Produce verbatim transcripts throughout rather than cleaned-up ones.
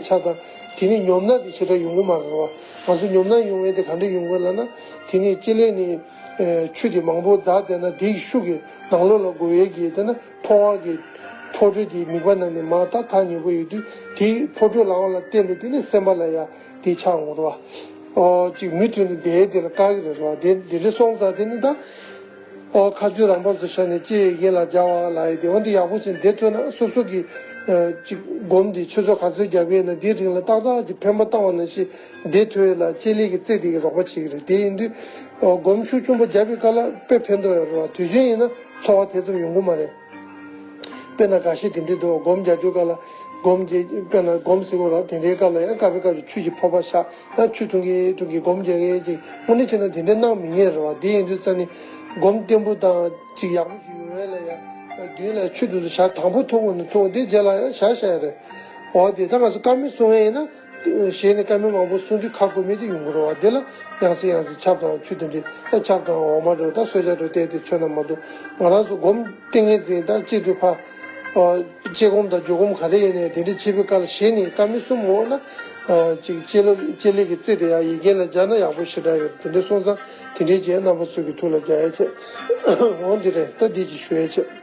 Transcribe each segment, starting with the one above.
ཆ་དང་། དེ་ནི་ཉོབ་སྣ་དེ་ཞེ་དྲག་ཡོང་གི་མ་རེད་བ། ང་ཚོ་ཉོབ་སྣ་ཡོང་ཡས་དེ་ག་འདྲ་ཡོང་གི་ལབ་ན། དེ་ནི་ལྕེ་ལེ་ནི་ཆུ་དེ་མང་པོ་འཛག་བསྡད་ན་དེའི་ཤུགས་ཀྱིས་ནང་ལོགས་ལ་འགོ་ཡས་ཀྱི་དེ་ན་ཕོ་བ་གི་ཕོ་བྲོ་དེ་མིད་པ་ནང་ནས་མར་ད་ཐག་ཉེ་པོ་ཡོད་དུས་དེའི་ཕོ་བྲོ་ལངས་པ་ལ་བརྟེན་ནས་དེ་ནི་སེམས་པ་ལ་ཡ་དེ་ཆགས་འོང་རེད་བ། ཨོ་ཅིག་མུ་མཐུད་ནས་དེའི་དེ་ལ་དཀའ་གི་རེད་བ། དེ་དེ་འདྲ་སོང་ཙང་དེ་ནི་ད། ཨོ་ཁ་རྩོད་རང་བབས་སུ་བཞག་ནས་ལྕེ་ཡི་གེ་ལ་སྦྱར་བ་ལབ་ཡས་དེ། འོན་ཏེ་ཡག་པོ་བྱས་ནས་བསྡད་ཐུབ་ན་སོ་སོ་གི་ཨ་ཅིག་སྒོམ་དེ་ཆུ་ཚོད་ག་ཚོད་རྒྱབ་ཀྱི་ཡིན་ན་དེའི་རིང་ལ་ཏག་ཏག་ཅིག་འཕེན་པ་བཏང་བ་ནང་བཞིན་བསྡད་ཐུབ་ཡས་ལ་ལྕེ་ལེ་གི་རྩེ་དེ་གིས་རོགས་པ་བྱེད་ཀྱི་རེད། དེ་ཡིན་དུས་ཨོ་སྒོམ་ཤུགས་ཆེན་པོ་རྒྱབ་པའི་སྐབས་ལ་དཔེ་ཕན་ཐོགས་ཡོད་རེད་བ། དུས་རྒྱུན་ཡིན་ན་ཚོར་བ་དེ་ཙམ་ཡོང་གི་མ་རེད། དཔེར་ན་འགའ་ཤས་དེ་འདྲས་འདུག་སྒོམ་རྒྱག་དུས་སྐབས་ལ་སྒོམ་རྒྱག་དཔེར་ན་སྒོམ་ཟེར་དགོས་ར། དེ་འདྲའི་སྐབས་ལ་ཡང་སྐབས་རེ་སྐབས་རེ་ཆུ་ཞིག་ཕོར་པ་བཞག་ཡང་ཆུ་འཐུང་གིན་འཐུང་གིན་སྒོམ་རྒྱག་གིན་ཅིག་དངོས་གནས་བྱས་ན་དེ་འདྲས་གནང་མི་ཉན་རེད་བ། དེ་ཡིན་དུས་ཙང་ནི་སྒོམ་བརྟན་པོ་དང་ཅིག་ཡག་པོ་ཅིག་ཡོང་ཡས་ལ་ཡང་མདུན་ལ་ཆུ་དེ་ཚོ་བཞག་དང་པོ་འཐུང་དགོས་ན་འཐུང་། དེ་རྗེས་ལ་ཡང་བཞག་བཞག་ཡས་རེད། འོ་དེ་ད་ང་ཚོ་ཀ་མད་སྲུང་ཡས་ཡིན་ན། ཞལ་ནས་ཀ་མད་མང་པོ་གསུང་དུས་ཁ་གོ་མི་དེ་ཡོང་གི་རེད་བ། དེ་ལ་ཡང་སེ་ཡང་སེ་ཆབ་དང་ཆུ་དེ་འདྲའི་ཆབ་དང་འོ་མ་འདྲ་བོ་ད་གསོལ་ཇ་འདྲ་བོ་བལྟས་ཏེ་མཆོད་ན་མ་གཏོགས། ང་རང་ཚོ་སྒོམ་ཏིང་ངེ་འཛིན་ད་གཅིག་ཏུ་ཕ་ཨ་ལྕེ་སྒོམ་དང་རྒྱུ་སྒོམ་ག་རེ་ཡིན་ནའི་དེ་འདྲའི་བྱེད་པའི་སྐབས་ལ་ཞལ་ནས་ཀ་མད་གསུམ་འོང་ན། ཨ་ཅིག་ལྕེ་ལོ་ལྕེ་ལེ་གི་རྩེ་དེ་ཡང་ཡི་གེ་ལ་སྦྱར་ན་ཡག་པོ་ཞེ་དྲག་ཡོད། དེ་འདྲ་སོང་ཙང་དེ་འདྲའི་རྗེས་རྣམ་པ་ཚོ་གི་ཐུགས་ལ་འཇགས་ཡས་བྱས། འོ་འདི་རེད། ད་འདི་ཅིག་ཞུ་ཡས་བྱས།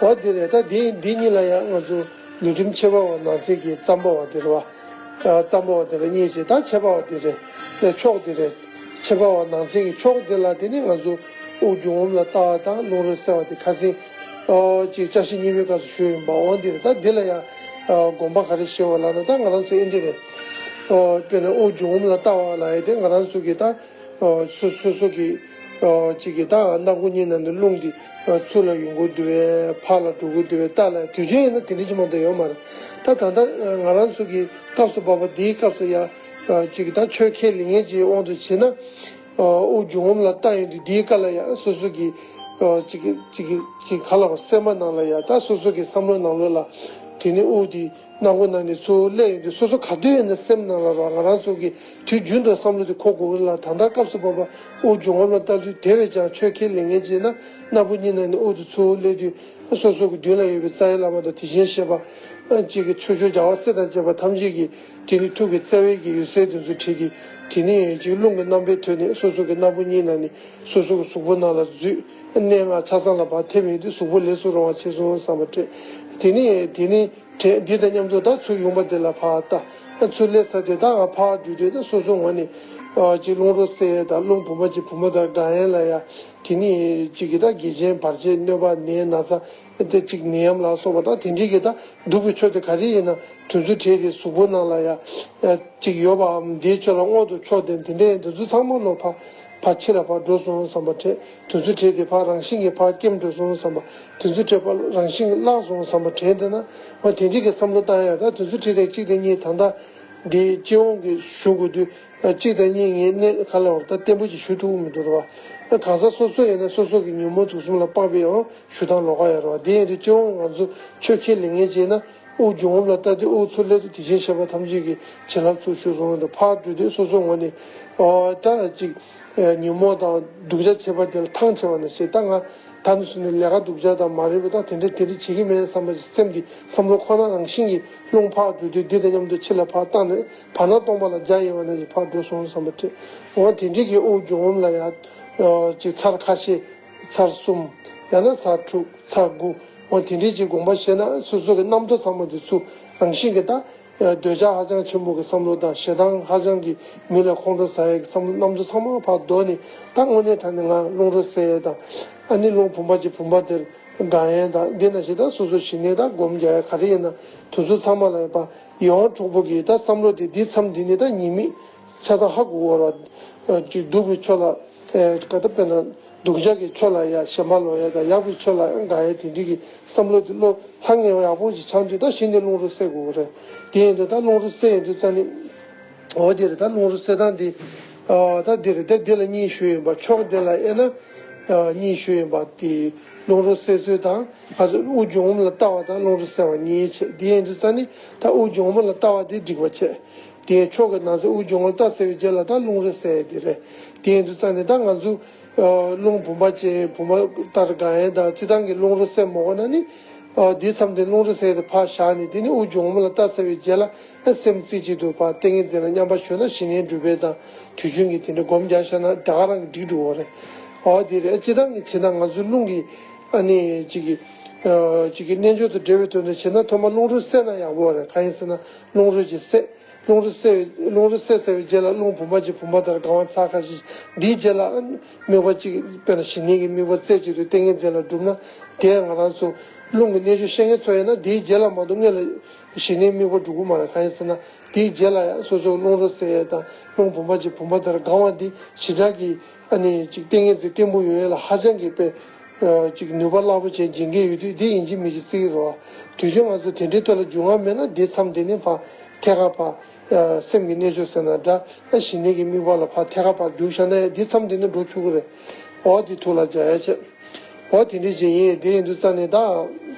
འོ་དེ་རེད། ད་དེ་འདི་གཉིས་ལ་ཡང་ང་ཚོ་ལུས་རིམ་ཕྱེད་པ་བ་ནང་གསེས་ཀྱི་ཙམ་པ་བ་དེ་རེད་བ། ཨ་ཙམ་པ་བ་དེ་ལ་གཉིས་བྱས། ད་ཕྱེད་པ་བ་དེ་རེད། ཕྱོགས་དེ་རེད། ཕྱེད་པ་བ་ནང་གསེས་ཀྱི་ཕྱོགས་དེ་ལ་དེ་ནི་ང་ཚོ་དབུགས་འབྱུང་རྔུབ་ལ་ལྟ་བ་དང་རླུང་རོ་བསལ་བ་དེ་ཁ་སང་ཨོ་ཅིག་བཅའ་ཤེས་གཉིས་པའི་སྐབས་སུ་ཞུས་ཡིན་པ། འོ་འདི་རེད། ད་འདི་ལ་ཡང་ཨ་དགོངས་པ་ག་རེ་བཞེས་པ་ལབ་ན། ད་ང་རང་ཚོ་ཨེ་འདྲ་རེད། ཨོ་དཔེར་ན་དབུགས་འབྱུང་རྔུབ་ལ་ལྟ་བ་ལབ་ཡས་དེ་ང་རང་ཚོ་གི་ད། ཨ་སོ་སོ་སོ་གི་ཨ་གཅིག་གི་ད་སྣ་ཁུག་གཉིས་ནང་ནས་རླུང་འདི་ཨ་ཚུར་ལ་ཡོང་གི་འདུག་བས་ཕར་ལ་འགྲོ་གི་འདུག་བས་ལྟ་ལ། དུས་རྒྱུན་ཡིན་ན་དེ་འདྲ་ཅིག་མ་གཏོགས་ཡོད་མ་རེད། ད་ད་ལྟ་ང་རང་ཚོ་གི་སྐབས་སུ་བབ་པ་འདིའི་སྐབས་སུ་ཡང་ཨ་གཅིག་གི་ད་ཆོས་ཁས་ལེན་མཁན་གྱི་དབང་དུ་བྱས་ན། ཨ་དབུགས་འབྱུང་རྔུབ་ལ་ལྟ་ཡོང་དུས་འདིའི་སྐབས་ལ་ཡང་སོ་སོ་གི་ཨ་གཅིག་གི་གཅིག་གི་གཅིག་ག་ལ་བ་སེམས་པ་ནང་ལ་ཡང་ད་སོ་སོ་གི་བསམ་བློ་ནང་ལོགས་ལ་དེ་ནི་དབུགས་འདི། སྣ་ཁུག་ནང་ནས་ཚུར་སླེབས་ཡོང་དུས་སོ་སོ་ག་དུས་ཡིན་ན་སེམས་ནང་ལ་རོགས་ང་རང་ཚོ་གི་དུས་རྒྱུན་དུ་བསམ་བློ་དེ་འཁོར་དགོས་ཀྱི་ལ། ད་ལྟ་སྐབས་སུ་བབ་པ་དབུགས་འབྱུང་རྔུབ་ལ་ལྟ་དུས་དེ་བས་ཀྱང་ཆོས་ཁས་ལེན་མཁན་བྱས་ན་སྣ་བུག་གཉིས་ནང་ནས་དབུགས་དེ་ཚུར་སླེབས་དུས་སོ་སོ་གི་མདུན་ལ་ཡོད་པའི་རྩ་བའི་བླ་མ་དང་དེ་བཞིན་གཤེགས་པ་གཅིག་གི་ཆོས་སྐྱོང་རྒྱལ་བ་སྲས་དང་བཅས་པ་ཐམས་ཅད་ཀྱི་དེ་ནི་ཐུགས་ཀྱི་རྩ་བའི་གི་འོད་ཟེར་དེ་ཚོ་འཕྲོས་ཏེ་དེ་ནི་གཅིག་རླུང་གི་རྣམ་པའི་ཐོག་ནས་སོ་སོ་གི་སྣ་བུག་གཉིས་ནང་ནས་སོ་སོ་གི་གཟུགས་པོ་ནང་ལ་འཛུལ། གནས་ལྔ་ཆ་ཚང་ལ་ཕར་ཐིམ་ཡོང་དུས་གཟུགས་པོ་ལས་སུ་རུང་བ་ཆགས་སོང་བསམ་པ་སྤྲད། དེ་ནི་དེ་ནི། དྲན། འདི་དང་མཉམ་དུ་ད་ཚུར་ཡོང་པ་འདི་ལ་ཕར་ལྟ། ཚུར་སླེབས་ཚར་དུས་ད་ང་ཕར་འགྲོ་དུས་ད་སོ་སོ་ངོས་ནས་ཨ་ཅིག་རླུང་རོ་བསལ་ཡས་དང་རླུང་བུམ་པ་གཅིག་བུམ་པ་དང་དགང་ཡས་ལ་ཡ། དེ་ནི་གཅིག་གིས་ད་བགེགས་ཅན་བར་ཆད་གནོད་པ་ནད་ན་ཚ་དེ་གཅིག་ནད་ཡམས་ལ་སོགས་པ་ད་དེ་འདྲའི་གི་ད་སྡུག་པའི་ཕྱོགས་དེ་ག་རེ་ཡིན་ན་དེ་ཚོ་བྲལ་ཏེ་གཟུགས་པོ་ནང་ལ་ཡ་ཅིག་ཡོད་པའམ་དེའི་ཕྱོགས་ལ་མངོན་དུ་ཕྱོགས་ལྡན་དེ་འདྲའི་དེ་ཚོ་ཚང་མ་ལོག་ཕར་ཕར་ཕྱི་ལ་ཕར་འགྲོ་སོང་བསམ་པ་དྲན། དེ་ཚོ་བྲལ་ཏེ་ཕར་རང་བཞིན་གྱིས་ཕར་སྐེམ་འགྲོ་སོང་བསམ་པ། དེ་ཚོ་བྲལ་ཕར་རང་བཞིན་གྱིས་བརླག་སོང་བསམ་པ་དྲན་བསྡད་ན། འོ་དེ་འདྲའི་གི་བསམ་བློ་བཏང་ཡ། ད་དེ་ཚོ་བྲལ་ཏེ་གཅིག་དང་གཉིས་ད་ལྟ་འདི་སྤྱི་ཡོངས་ཀྱི་ཞུ་དགོས་དུས་གཅིག་དང་གཉིས་ངའི་གནས་ག་ལ་བར་ད་བརྟན་པོ་ཅིག་ཞུ་ཐུབ་ཀྱི་མི་འདུག་ར་བ། གང་ཟག་སོ་སོ་ཡིན་ན་སོ་སོ་གི་ཉོན་མོངས་དུག་གསུམ་ལ་དཔག་པའི་ཡང་ཞུ་སྟངས་ལོགས་ཀ་ཡོད་ར་བ། དེ་ཡིན་དུས་སྤྱི་ཡོངས་ང་ཚོ་ཆོས་ཁས་ལེན་མཁན་བྱས་ན། དབུགས་འབྱུང་རྔུབ་ལ་ལྟ་དུས་དབུགས་ཚུར་སླེབས་དུས་དེ་བཞིན་གཤེགས་པ་ཐམས་ཅད་ཀྱི་བྱིན་རླབས་ཚུར་ཞུགས་སོང་། ཕར་འགྲོ་དུས་སོ་སོ་ངོས་ནས་ཨོ་ད་ཅིག་ཉོན་མོངས་དང་སྡུག་ཅག་བྱེད་པ་དེ་ལ་ཐང་ཆད་པ་ནང་བཞིན། ད་ང་ད་ནས་བཟུང་ནས་ལས་ཀ་སྡུག་ཅག་དང་མ་རེད་པ། ད་དེ་འདྲ་དེ་འདྲ་བྱེད་ཀྱི་མེད་བསམ་པ་ཞིག་སེམས་འདི་བསམ་བློ་ཁོ་ན་རང་བཞིན་གྱིས་རླུང་ཕར་འགྲོ་དུས་འདི་དང་མཉམ་དུ་ཕྱི་ལ་ཕར་བཏང་ནས་བར་སྣང་སྟོང་པ་ལ་སྦྱར་ཡོང་བ་ནང་བཞིན་ཕར་འགྲོ་སོང་བསམ་པ་དྲན། འོ་དེ་འདྲའི་གི་དབུགས་འབྱུང་རྔུབ་ལ་ཡང་ཅིག་ཚར་ཁ་ཤས། ཚར་གསུམ། ཡང་ན་ཚར་དྲུག་ཚར་དགུ། འོ་དེ་འདྲའི་ཅིག་དགོངས་པ་བཞེས་ན་སོ་སོ་གི་རྣམ་རྟོག་ཚང་མ་དེ་ཚུར་རང་བཞིན་གྱིས་ད། འདོད་ཆགས་ཧ་ཅང་ཆེན་པོ་གི་བསམ་བློ་དང་ཞེ་སྡང་ཧ་ཅང་གི་མི་ལ་ཁོང་ཁྲོ་ཟ་ཡས་ཀྱི་བསམ་བློ་རྣམ་རྟོག་ཚང་མ་ཕར་ལྡོག་ནས། ད་དངོས་གནས་དྲང་གནས་ང་རླུང་རོ་བསལ་ཡས་དང་། ཨ་ནི་རླུང་བུམ་པ་གཅིག་བུམ་པ་དེར་དགང་ཡས་དང་། འདི་ནང་བཞིན་ད་སོ་སོ་ཞི་གནས་དང་སྒོམ་རྒྱག་ཡས་ག་རེ་ཡིན་ན་དེ་ཚོ་ཚང་མ་ལ་ཡོད་པ། ཡིད་དབང་འཕྲོག་པོ་གི་ད་བསམ་བློ་དེ་འདི་མཚམས་འདི་ནས་ད་ཉེས་དམིགས་ཆ་ཚང་ཧ་གོ་དགོས་ར། ཅིག་སྡུག་པའི་ཕྱོགས་ལ་ཨེ་ག་ད་དཔེར་ན་སྡུག་ཅག་གི་ཕྱོགས་ལ་ཡ་ཞེན་པ་ལོག་ཡ་དང་། ཡག་པའི་ཕྱོགས་ལ་དགའ་ཡ་དེ་འདྲའི་གི་བསམ་བློ་དེ་བློ་ལྷང་ངེ་བ་ཡག་པོ་ཅིག་འཆང་དུས་ད་གཞི་ནས་རླུང་རོ་བསལ་དགོས་རེད། དེ་ཡིན་དུས་ད་རླུང་རོ་བསལ་ཡོང་དུས་ཙ་ནི། འོ་དེ་རེད། ད་རླུང་རོ་བསལ་སྟངས་དེ་ཨ་ད་དེ་རེད། ད་དེ་ལ་གཉིས་ཞུས་ཡིན་པ། ཕྱོགས་དེ་ལ་དབྱེ་ན་ཨ་གཉིས་ཞུས་ཡིན་པ། དེ་རླུང་རོ་བསལ་ཚུལ་དང་། ང་ཚོ་དབུགས་འབྱུང་རྔུབ་ལ་ལྟ་བ་དང་རླུང་རོ་བསལ་བ་གཉིས་བྱས། དེ་ཡིན་དུས་ཙ་ནི་ད་དབུགས་འབྱུང་རྔུབ་ལ་ལྟ་བ་དེ་འགྲིག་པ་བྱས། དེའི་ཕྱོགས་ཀྱི་ནང་གསེས་དབུགས་འབྱུང་རྔུབ་ལྟ་ཟེར་བའི་རྗེས་ལ་ད་རླུང་རོ་བསལ་ཡས་དེ་རེད། དེ་ཡིན་དུས་ཙང་ནས་ད་ང་ཚོ་ཨ་རླུང་བུམ་པ་ཅན་བུམ་པ་ལྟར་དགང་ཡས་དང་སྤྱིར་བཏང་གི་རླུང་རོ་བསལ་མ་དགོས་ན་ནི། ཨ་དེ་མཚམས་དེ་རླུང་རོ་བསལ་དེ་ཕར་བཞག་ནས། དེ་ནས་དབུགས་འབྱུང་རྔུབ་ལ་བལྟ་ཚར་བའི་རྗེས་ལ་ཨ་སེམས་རྩེ་གཅིག་ཏུ་ཕར་ཏིང་ངེ་འཛིན་ལ་མཉམ་པར་ཞུགས་ན། ཞི་གནས་འགྲུབ་པའི་དང་དུས་རྒྱུན་གྱི་དེ་འདྲའི་སྒོམ་རྒྱག་བཞག་ན་དེ་ག་རང་གི་འགྲིག་འགྲོ་བ་རེད། ཨོ་དེ་རེད། སྤྱིར་བཏང་གི་བྱས་ན་ང་ཚོའི་རླུང་གི་ཨ་ནི་ཅིག་གི་ཨ་ཅིག་གི་རྣལ་འབྱོར་དང་འབྲེལ་བའི་དོན་དུ་བྱས་ན་ཐོག་མར་རླུང་རོ་བསལ་ན་ཡག་པོ་རེད། གང་ཡིན་ཟེར་ན་རླུང་རོ་ཅིག་བསལ། རླུང་རོ་བསལ་བའི་རླུང་རོ་བསལ་ཚར་བའི་རྗེས་ལ་རླུང་བུམ་པ་གཅིག་བུམ་པ་དེར་གང་བ་ཚར་ཁ་ཤས་ཤིག་འདིའི་རྗེས་ལ་དམིགས་པ་གཅིག་དཔེར་ན་ཞི་གནས་ཀྱི་དམིགས་པ་རྩེ་གཅིག་ཏུ་ཏིང་ངེ་འཛིན་ལ་བསྒྲུབས་ན། དེས་ང་རང་ཚོ་རླུང་གི་རྣལ་འབྱོར་ཤེས་མཁན་ཚོ་ཡིན་ན་དེའི་རྗེས་ལ་མ་གཏོགས་སྔོན་ལ་ཞི་གནས་དམིགས་པ་འགྲུབ་ཀྱི་མ་རེད། གང་ཡིན་ཟེར་ན་དེའི་རྗེས་ལ་ཡང་སོ་སོ་རླུང་རོ་བསལ་ཡས་དང་རླུང་བུམ་པ་གཅིག་བུམ་པ་དེར་གང་བ་འདི་ཞེ་དྲག་གི་ཨ་ནི་ཅིག་ཏིང་ངེ་འཛིན་བརྟན་པོ་ཡོང་ཡས་ལ་ཧ་ཅང་གི་དཔེ་ཅིག་ནུས་པ་རླབས་པོ་ཆེ་འཇིགས་མཁན་ཡོད་དུས། འདི་ཡིན་གཅིག་མིན་གཅིག་བརྩི་གི་རེད་བ། དུས་རྒྱུན་ང་ཚོ་དེ་འདྲའི་ཐོག་ལ་རྒྱུས་མངའ་མེད་ན་འདི་མཚམས་འདི་ནས་ཕར་ཐད་ཀར་ཕར་སེམས་ཀྱི་རྣལ་འབྱོར་ཟེར་ན་འདྲ། ཞི་གནས་ཀྱི་དམིགས་པ་ལ་ཕར་ཐད་ཀར་ཕར་རྒྱུགས་བཞག་ན་ཡང་འདི་མཚམས་འདི་ནས་འགྲོ་ཆོག་གི་རེད། འོ་འདི་ཐུགས་ལ་འཇགས་ཡ་བྱས། འོ་དེ་འདྲའི་ཅིག་ཡིན། དེ་ཡིན་དུས་ཙ་ནས་ད་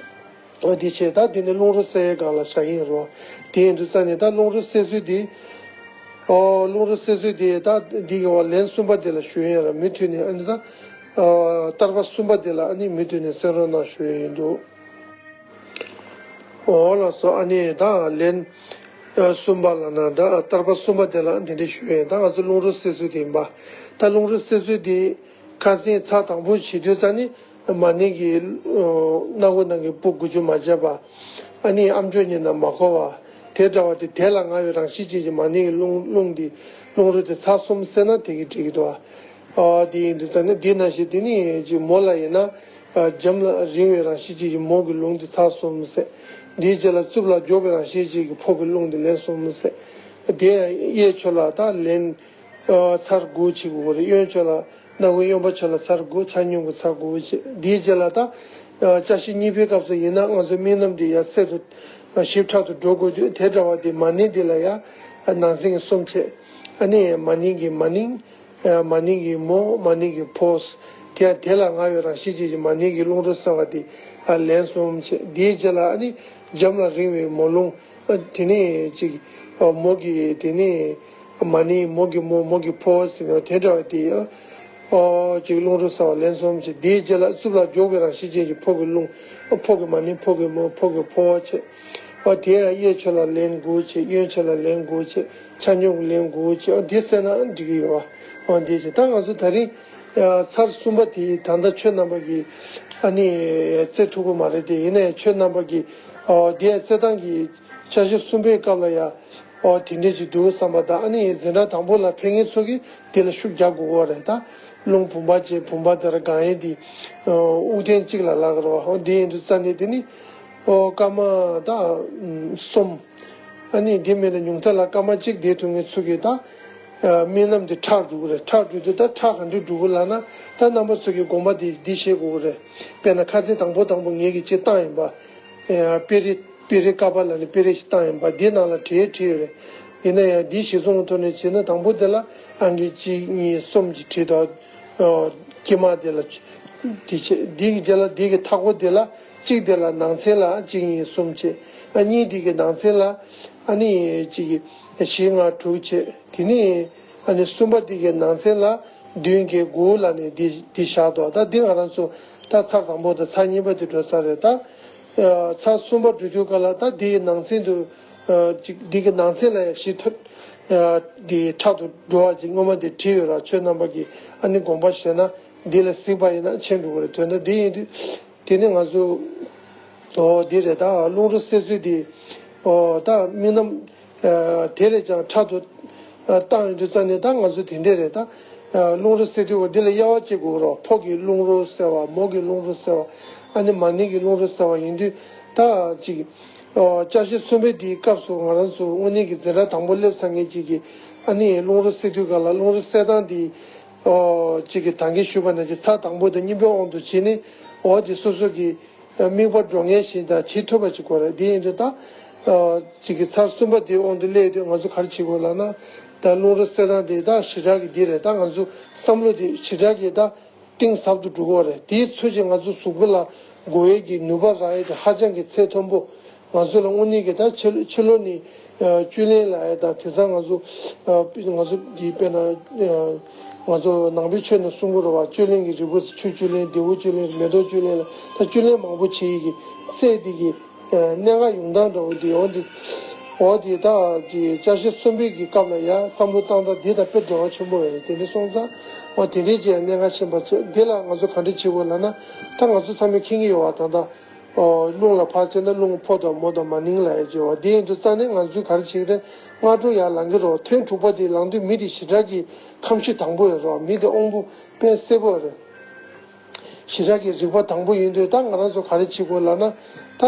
འོ་དེ་བྱས། ད་དེ་ནས་རླུང་རོ་བསལ་ཡའི་སྒང་ལ་བཞག་གི་ཡིན་རོ། དེ་ཡིན་དུས་ཙ་ནས་ད་རླུང་རོ་བསལ་ཚུལ་འདི། ཨོ་རླུང་རོ་བསལ་ཚུལ་འདི་ད་འདི་གི་བ་ལན་གསུམ་པ་དེ་ལ་ཞུ་ཡིན་ར། མུ་མཐུད་ནས་ཨ་ནི་ད་ཨ་བརྟག་པ་གསུམ་པ་དེ་ལ་ཨ་ནི་མུ་མཐུད་ནས་གསན་རོགས་གནང་ཞུ་ཡི་ཡིན་འདུག་འོ་ལགས་སོ། ཨ་ནི་ད་ལན་ཨ་གསུམ་པ་ལ་ན་ད་བརྟག་པ་གསུམ་པ་དེ་ལ་འདི་འདྲ་ཞུ་ཡིན། ད་ང་ཚོ་རླུང་རོ་བསལ་ཚུལ་དེ་ཡིན་པ། ད་རླུང་རོ་བསལ་ཚུལ་དེ་ཁ་སང་ཚར་དང་པོ་བྱེད་དུས་ཙ་ནི་མ་ནིང་གི་སྣ་ཁུག་ནང་གི་སྤུ་དགུ་བཅུ་མ་བརྗེད་པ། ཨ་ནི་ཨམ་ཅོག་གཉིས་ནང་མ་འཁོར་བ། དེ་འདྲ་བ་དེ་དེ་ལ་ང་བའི་རང་བཞིན་ཅན་གྱི་མ་ནིང་གི་རླུང་རླུང་འདི་རླུང་རོ་དེ་ཚར་གསུམ་བསལ་ན་དེ་གི་འགྲིག་གི་འདུག་ཨ། ཨ་དེ་ཡིན་དུས་ཙ་ནི་འདི་ནང་བཞིན་དེ་ནི་ཅིག་མོ་ལ་ཡིན་ན་ཨ་འཇམ་ལ་རིང་བའི་རང་བཞིན་ཅན་གྱི་མོ་གི་རླུང་དེ་ཚར་གསུམ་བསལ། འདིའི་རྗེས་ལ་རྩུབ་ལ་མགྱོགས་པའི་རང་བཞིན་ཅན་གྱི་ཕོ་གི་རླུང་དེ་ལན་གསུམ་བསལ། དེ་ཡང་གཡས་ཕྱོགས་ལ་ད་ལན་ཨ་ཚར་དགུ་བྱེད་དགོས་རེད། གཡོན་ཕྱོགས་ལ་སྣ་ཁུག་གཡོན་པ་ཕྱོགས་ལ་ཚར་དགུ། ཆ་སྙོམས་ཀྱི་ཚར་དགུ་བྱེད། འདིའི་རྗེས་ལ་ད་ཨ་བཅའ་གཞི་གཉིས་པའི་སྐབས་སུ་ཡིན་ན་ང་ཚོ་རྨི་ལམ་འདི་ཡར་གསལ་དུ་ཞིབ་ཕྲ་དུ་འགྲོ་དགོས་དུས། དེ་འདྲ་བ་དེ་མ་ནིང་འདི་ལ་ཡང་ནང་གསེས་ཀྱི་གསུམ་བྱེད། ཨ་ནི་མ་ནིང་གི་མ་ནིང་། མ་ནིང་གི་མོ། མ་ནིང་གི་ཕོ། དེ་ཡང་དེ་ལ་ང་བའི་རང་བཞིན་ཅན་གྱི་མ་ནིང་གི་རླུང་རོ་བསལ་བ་དེ་ལན་གསུམ་བྱེད། དེའི་རྗེས་ལ་ཨ་ནི་འཇམ་ལ་རིང་བའི་མོ་རླུང་། དེ་ནས་ཅིག་མོ་གི་དེ་ནས་མ་ནིང་། མོ་གི་མོ། མོ་གི་ཕོ་ཟེར་ནས་དེ་འདྲ་བ་དེ་ཡང་ཨོ་ཅིག་རླུང་རོ་བསལ་བ་ལན་གསུམ་བྱེད། དེའི་རྗེས་ལ་རྩུབ་ལ་མགྱོགས་པའི་རང་བཞིན་ཅན་གྱི་ཕོ་གི་རླུང་། ཕོ་གི་མ་ནིང་། ཕོ་གི་མོ། ཕོ་གི་ཕོ་བྱེད། ཨོ་དེ་ཡང་གཡས་ཕྱོགས་ལ་ལན་དགུ་བྱེད། གཡོན་ཕྱོགས་ལ་ལན་དགུ་བྱེད། ཆ་སྙོམས་ལན་དགུ་བྱེད། ཨོ་དེ་བསལ་ན་འགྲིག་གི་ཡོད་པ། ཨོ་དེ་བྱེད། ད་ང་ཚོ་ད་རིང་ཚར་གསུམ་པ་དེ་ད་ལྟ་ཁྱོད་རྣམ་པ་གིས་ཨ་ནི་རྩེ་ཐུབ་ཀྱི་མ་རེད་དེ། ཡིན་ན་ཡང་ཁྱོད་རྣམ་པ་གིས་ཨོ་དེ་ཡང་རྩེ་སྟངས་ཀྱི་བཅའ་གཞི་གསུམ་པའི་སྐབས་ལ་ཡང་ཨོ་དེ་འདྲས་ཅིག་འདུག་བསམ་པ་དང་། ཨ་ནི་འཛིན་གྲྭ་དང་པོ་ལ་ཕེབས་མཁན་ཚོ་གིས་དེ་ལ་ཤུགས་རྒྱག་དགོས་ཀྱི་རེད། ད་རླུང་བུམ་པ་ཅན་བུམ་པ་དེར་གང་ཡིན་དེ་དབུགས་ཐེངས་གཅིག་ལ་ལབ་ཀྱི་རེད་བ། ཨོ་དེ་ཡིན་དུས་ཙ་ནི་དེ་ནི་ཨོ་སྐར་མ་ད་གསུམ། ཨ་ནི་དེ་མིན་ན་ཉུང་མཐའ་ལ་སྐར་མ་གཅིག་བསྡད་ཐུབ་མཁན་ཚོ་གིས་ད་རྨི་ལམ་དེ་ཁྲག་འགྲོ་གི་རེད། ཁྲག་འགྲོ་དུས་ད་ཁྲག་ག་འདྲས་འགྲོ་གི་ལབ་ན། ད་རྣམ་པ་ཚོ་གིས་དགོངས་པ་འདི་འདི་བཞེས་དགོས་ཀྱི་རེད། དཔེར་ན་ཁ་སང་དང་པོ་དང་པོ་ངེད་ཀྱིས་ཅིག་བཏང་ཡིན་པ། ཨེ་པེ་རེ་པེ་རེ་ཀ་པ་ལབ་ནས་པེ་རེ་ཞིག་བཏང་ཡིན་པ། འདི་ནང་ལ་བྲིས་བྲིས་ཡོད་རེད། ཡིན་ན་ཡང་འདི་གཞིར་བཟུང་གི་ཐོག་ནས་བྱས་ན་དང་པོ་དེ་ལ་ཨང་ཀི་གཅིག་གཉིས་གསུམ་གྱིས་བྲིས་དང་། དཀྱིལ་མ་དེ་ལ་འདི་བྱས། འདི་གི་རྗེས་ལ་འདི་གི་མཐའ་སྐོར་དེ་ལ་གཅིག་དེ་ལ་ནང་ཚན་ལ་གཅིག་གཉིས་གསུམ་བྱས། ཨ་གཉིས་དེ་གི་ནང་ཚན་ལ་ཨ་ནི་གཅིག་བཞི་ལྔ་དྲུག་བྱས། དེ་ནས་ཨ་ནི་གསུམ་པ་དེ་གི་ནང་ཚན་ལ་བདུན་བརྒྱད་དགུ་ལབ་ནས་འདི་འདི་བཞག་འདུག་ད་འདི་ང་རང་ཚོ་ད་ཚར་དང་པོ་དང་ཚར་གཉིས་པ་དེ་འགྲོ་ས་རེད། ད་ཚར་གསུམ་པ་འགྲོ་དུས་སྐབས་ལ་ད་འདི་ཡི་ནང་ཚན་དུ་ཅིག་འདི་གི་ནང་ཚན་ལ་ཡང་ཞིབ་ཐག་འདི་ཕྲག་ཏུ་འགྲོ་བ་ཅིག་སྔོན་མ་འདི་བྲིས་ཡོད་ར། ཁྱོད་རྣམ་པ་གིས་ཨ་ནི་དགོངས་པ་བཞེས་ན་འདི་ལ་གཟིགས་པ་ཡིན་ན་མཁྱེན་འགྲོ་གི་རེད། དོན་དག་འདི་ཡིན་དུས་དེ་ནི་ང་ཚོ་ཨོ་འདི་རེད། ད་རླུང་རོ་བསལ་ཚུལ་འདི་ཨོ་ད་རྨི་ལམ་དེ་ལས་ཀྱང་ཕྲག་ཏུ་བཏང་ཡོང་དུས་ཙ་ནས་ད་ང་ཚོ་དེ་འདྲས་རེད། ད་རླུང་རོ་བསལ་དུས་འོ་འདི་ལ་དབྱེ་བ་བྱེད་དགོས་རོགས། ཕོ་གི་རླུང་རོ་བསལ་བ། མོ་གི་རླུང་རོ་བསལ་བ། ཨ་ནི་མ་ནིང་གི་རླུང་རོ་བསལ་བ་ཡིན་དུས་ད་ཅིག་ཨོ་བཅའ་གཞི་གསུམ་པའི་དེའི་སྐབས་སུ་ང་རང་ཚོ་དངོས་གནས་ཀྱི་འཛིན་གྲྭ་དང་པོ་སླེབས་ཚར་མཁན་ཅིག་གིས་ཨ་ནི་རླུང་རོ་བསལ་དུས་སྒང་ལ་རླུང་རོ་བསལ་སྟངས་དེ་ཨོ་ཅིག་གི་ད་གིན་ཞུས་པ་ནང་བཞིན་ཚར་དང་པོ་དང་གཉིས་པའི་དབང་དུ་བྱས་ནས་ཨོ་དེ་སོ་སོ་གི་དམིགས་པ་འགྲོ་མཁན་ཞིག་དང་བྱེད་ཐུབ་པ་ཅིག་དགོས་རེད། དེ་ཡིན་དུས་ད་ཨོ་ཅིག་གི་ཚར་གསུམ་པ་དེའི་དབང་དུ་སླེབས་དུས་ང་ཚོ་ག་རེ་བྱེད་དགོས་ལབ་ན། ད་རླུང་རོ་བསལ་སྟངས་དེ་ད་ཞེ་དྲག་གི་འདི་རེད། ད་ང་ཚོ་བསམ་བློ་དེ་ཞེ་དྲག་གི་ད་གཏིང་ཟབ་ཏུ་འགྲོ་གི་རེད། དེའི་ཚོད་ཀྱིས་ང་ཚོ་གཟུགས་པོ་ལ་འགོ་ཡས་ཀྱི་ནུས་པ་རག་ཡས་དེ་ཧ་ཅང་གི་ཚད་མཐོན་པོ། ང་ཚོ་ལ་དངོས་གནས་ཀྱི་ད་ཕྱི་ཕྱི་ལོགས་ནས་བཅུད་ལེན་ལབ་ཡ་དང་དེང་སང་ང་ཚོ་ང་ཚོ་འདི་དཔེར་ན་ང་ཚོ་ནང་པའི་ཆོས་ནང་གསུང་གི་རེད་བ། བཅུད་ལེན་གྱི་རིལ་བུ་ཆུ་བཅུད་ལེན་བདེ་བོ་བཅུད་ལེན་མེ་ཏོག་བཅུད་ལེན་ལ་ད་བཅུད་ལེན་མང་པོ་བྱེད་ཡི་གི་རྩལ་འདི་གི་གནད་འགག་ཡོང་སྟངས་འདྲ་བོ་འདི་འོ་འདི་འོ་འདི་ད་ཅིག་ཅ་ཆས་གསུམ་པའི་གི་སྐབས་ལ་ཡ་བསམ་བློ་བཏང་སྟངས་འདི་དང་དཔེ་འབྲེལ་བ་ཆེན་པོ་ཡོད་རེད། དེ་འདྲ་སོང་ཙང་འོ་དེ་འདྲའི་ཅིག་གནད་འགག་ཆེན་པོ་ཆེ། འདི་ལ་ང་ཚོ་ག་འདྲ་བྱེད་དགོས་ལབ་ན་ད་ང་ཚོ་ཚང་མས་མཁྱེན་གྱི་ཡོད་བ། ད་ལྟ་ཨོ་རླུང་ལ་ཕར་བྱས་ན་རླུང་ཕོ་དང་མོ་དང་མ་ནིང་ལབ་ཡ་ཅིག་ཡོད་བ། དེ་ཡིན་དུས་ཙང་ནས་ང་ཚོས་ག་རེ་བྱེད་ཀྱི་རེད། སྔ་དྲོ་ཡར་ལངས་ཀྱི་རེད་བ། ཐུན་དྲུག་པ་དེ་ལངས་དུས་མི་དེ་ཞེ་དྲག་གི་ཁམས་གཤིས་དྭངས་པོ་ཡོད་རེད་བ། མི་དེ་དབང་པོ་དཔེ་གསལ་པོ་རེད། ཞེ་དྲག་གི་རིག་པ་དྭངས་པོ་ཡིན་དུས་ད་ང་རང་ཚོ་ག་རེ་བྱེད་དགོས་ལབ་ན་ད་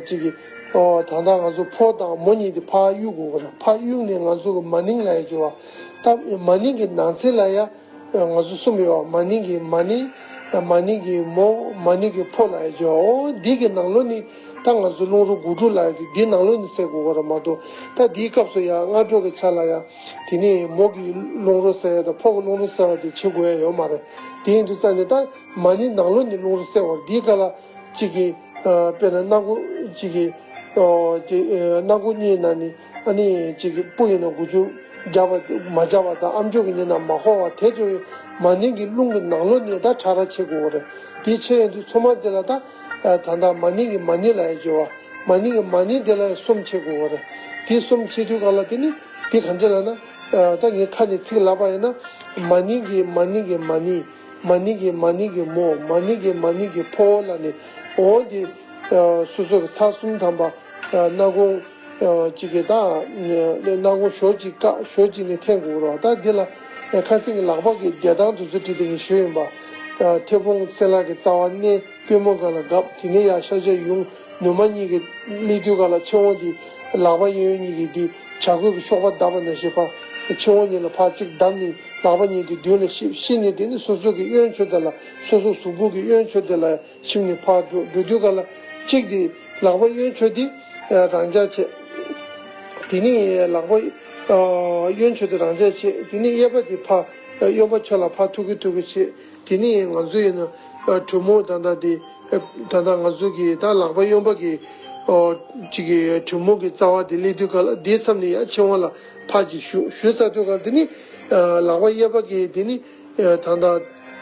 ཅིག་གི་ཨོ་ད་ལྟ་ང་ཚོ་ཕོ་དང་མོ་གཉིས་དེ་ཕར་གཡུག་དགོས་ཀྱི་རེད། ཕར་གཡུག་ནས་ང་ཚོ་གི་མ་ནིང་ལབ་ཡ་ཅིག་ཡོད་བ། ད་མ་ནིང་གི་ནང་ཚན་ལ་ཡ་ང་ཚོ་གསུམ་ཡོད་བ། མ་ནིང་གི་མ་ནིང་། མ་ནིང་གི་མོ། མ་ནིང་གི་ཕོ་ལབ་ཡ་ཅིག་ཡོད་བ། ཨོ་འདི་གི་ནང་ལོགས་ནས་ད་ང་ཚོ་རླུང་རོ་དགུ་ཕྲུགས་ལབ་ཡ་དེ་འདི་ནང་ལོགས་ནས་སེལ་དགོས་ཀྱི་རེད་མ་གཏོགས། ད་འདིའི་སྐབས་སུ་ཡ་སྔ་དྲོ་གི་ཆ་ལ་ཡ་དེ་ནས་མོ་གི་རླུང་རོ་སེལ་ཡ་དང་ཕོ་གི་རླུང་རོ་སེལ་བ་དེ་བྱེད་དགོས་ཡ་ཡོད་མ་རེད། དེ་ཡིན་དུས་ཙང་ནས་ད་མ་ནིང་ནང་ལོགས་ནས་རླུང་རོ་སེལ་བར་འདིའི་སྐབས་ལ་གཅིག་གི་ཨ་དཔེར་ན་སྣ་ཁུག་གཅིག་གི་ཨོ་དེ་ཨ་སྣ་ཁུག་གཉིས་ནང་ནས་ཨ་ནི་གཅིག་གི་སྤུ་ཡིན་ན་དགུ་བཅུ་རྒྱབ་པ་མ་རྒྱབ་པ་དང་ཨམ་ཅོག་གི་ཉེ་ན་མ་འཁོར་བ་དེ་འདྲ་བའི་མ་ནིང་གི་རླུང་གི་ནང་ལོགས་ནས་ད་ཕྲ་རགས་བྱེད་དགོས་པ་རེད། དེ་བྱས་ཡོང་དུས་ཚོད་མ་དེ་ལ་ད་ཨ་ད་ལྟ་མ་ནིང་གི་མ་ནིང་ལབ་ཡ་ཅིག་ཡོད་བ། མ་ནིང་གི་མ་ནིང་དེ་ལ་གསུམ་བྱེད་དགོས་པ་རེད། དེ་གསུམ་བྱེད་དུས་ག་ལ་དེ་ནི་དེ་ག་འདྲ་ལབ་ན་ཨ་ད་ངས་ཁ་ནས་ཚིག་ལབ་པ་ཡིན་ན་མ་ནིང་གི་མ་ནིང་གི་མ་ནིང་། མ་ནིང་གི་མ་ནིང་གི་མོ། མ་ནིང་གི་མ་ནིང་གི་ཕོ་ལབ་ནས་འོ་འདི་ཨ་སོ་སོ་གི་ཚར་གསུམ་ཐམ་པ་ཨ་སྣ་ཁུང་ཨ་གཅིག་གི་ད་སྣ་ཁུང་ཞོ་གཅིག་བཀག་ཞོ་གཅིག་ནས་འཐེན་དགོས་རེད་བ། ད་འདི་ལ་ཨ་ཁ་སང་གི་ལག་པ་གི་བདེ་ཐང་དེ་ཚོ་བྲིས་ཏེ་ངས་ཞུས་ཡིན་པ། ཨ་མཐེ་བོང་སེ་ལ་གི་རྩ་བ་མནན། པུས་མོ་སྒང་ལ་བཀབ། དེ་ནས་ཡར་ཤར་ཕྱོགས་ཡོང་། ནུ་མ་གཉིས་ཀྱི་སླེབས་དུས་སྒང་ལ་མཆན་བོང་དེ་ལག་པ་གཡས་གཡོན་གཉིས་ཀྱིས་དེ་བྱ་རྒོད་ཀྱི་གཤོག་པ་བརྡབས་པ་ནང་བཞིན་ཕར་མཆན་བོང་གཉིས་ལ་ཕར་གཅིག་བརྡབས་ནས་ལག་པ་གཉིས་དེ་མདུན་ལ་བཤིབ། བཤིབ་ནས་དེ་ནས་སོ་སོ་གི་གཡོན་ཕྱོགས་དེ་ལ་སོ་སོ་གཟུགས་པོ་གི་གཡོན་ཕྱོགས་དེ་ལ་བཤིབ་ནས་ཕར་འགྲོ། འགྲོ་དུས་སྒང་ལ་གཅིག་དེ་ལག་པ་གཡོན་ཕྱོགས་དེ་རང་འཇགས་བྱས། དེ་ནས་ལག་པ་གཡོན་ཕྱོགས་དེ་རང་འཇགས་བྱས། དེ་ནས་གཡས་པ་དེ་ཕར་གཡོན་པ་ཕྱོགས་ལ་ཕར་ཐུག་གི་ཐུག་གི་བྱས། དེ་ནས་ང་ཚོ་ཡིན་ན་གྲུ་མོ་ད་ལྟ་དེ་ད་ལྟ་ང་ཚོ་གི་ད་ལག་པ་གཡོན་པ་གི་ཨོ་གཅིག་གི་གྲུ་མོ་གི་རྩ་བ་དེ་སླེབས་དུས་སྒང་ལ་དེའི་མཚམས་ནས་ཡར་མཆན་བོང་ལ་ཕར་གཅིག་གཞུ། གཞུ་ཚར་དུས་སྒང་ལ་དེ་ནི་ལག་པ་གཡས་པ་གི་དེ་ནི་ད་ལྟ་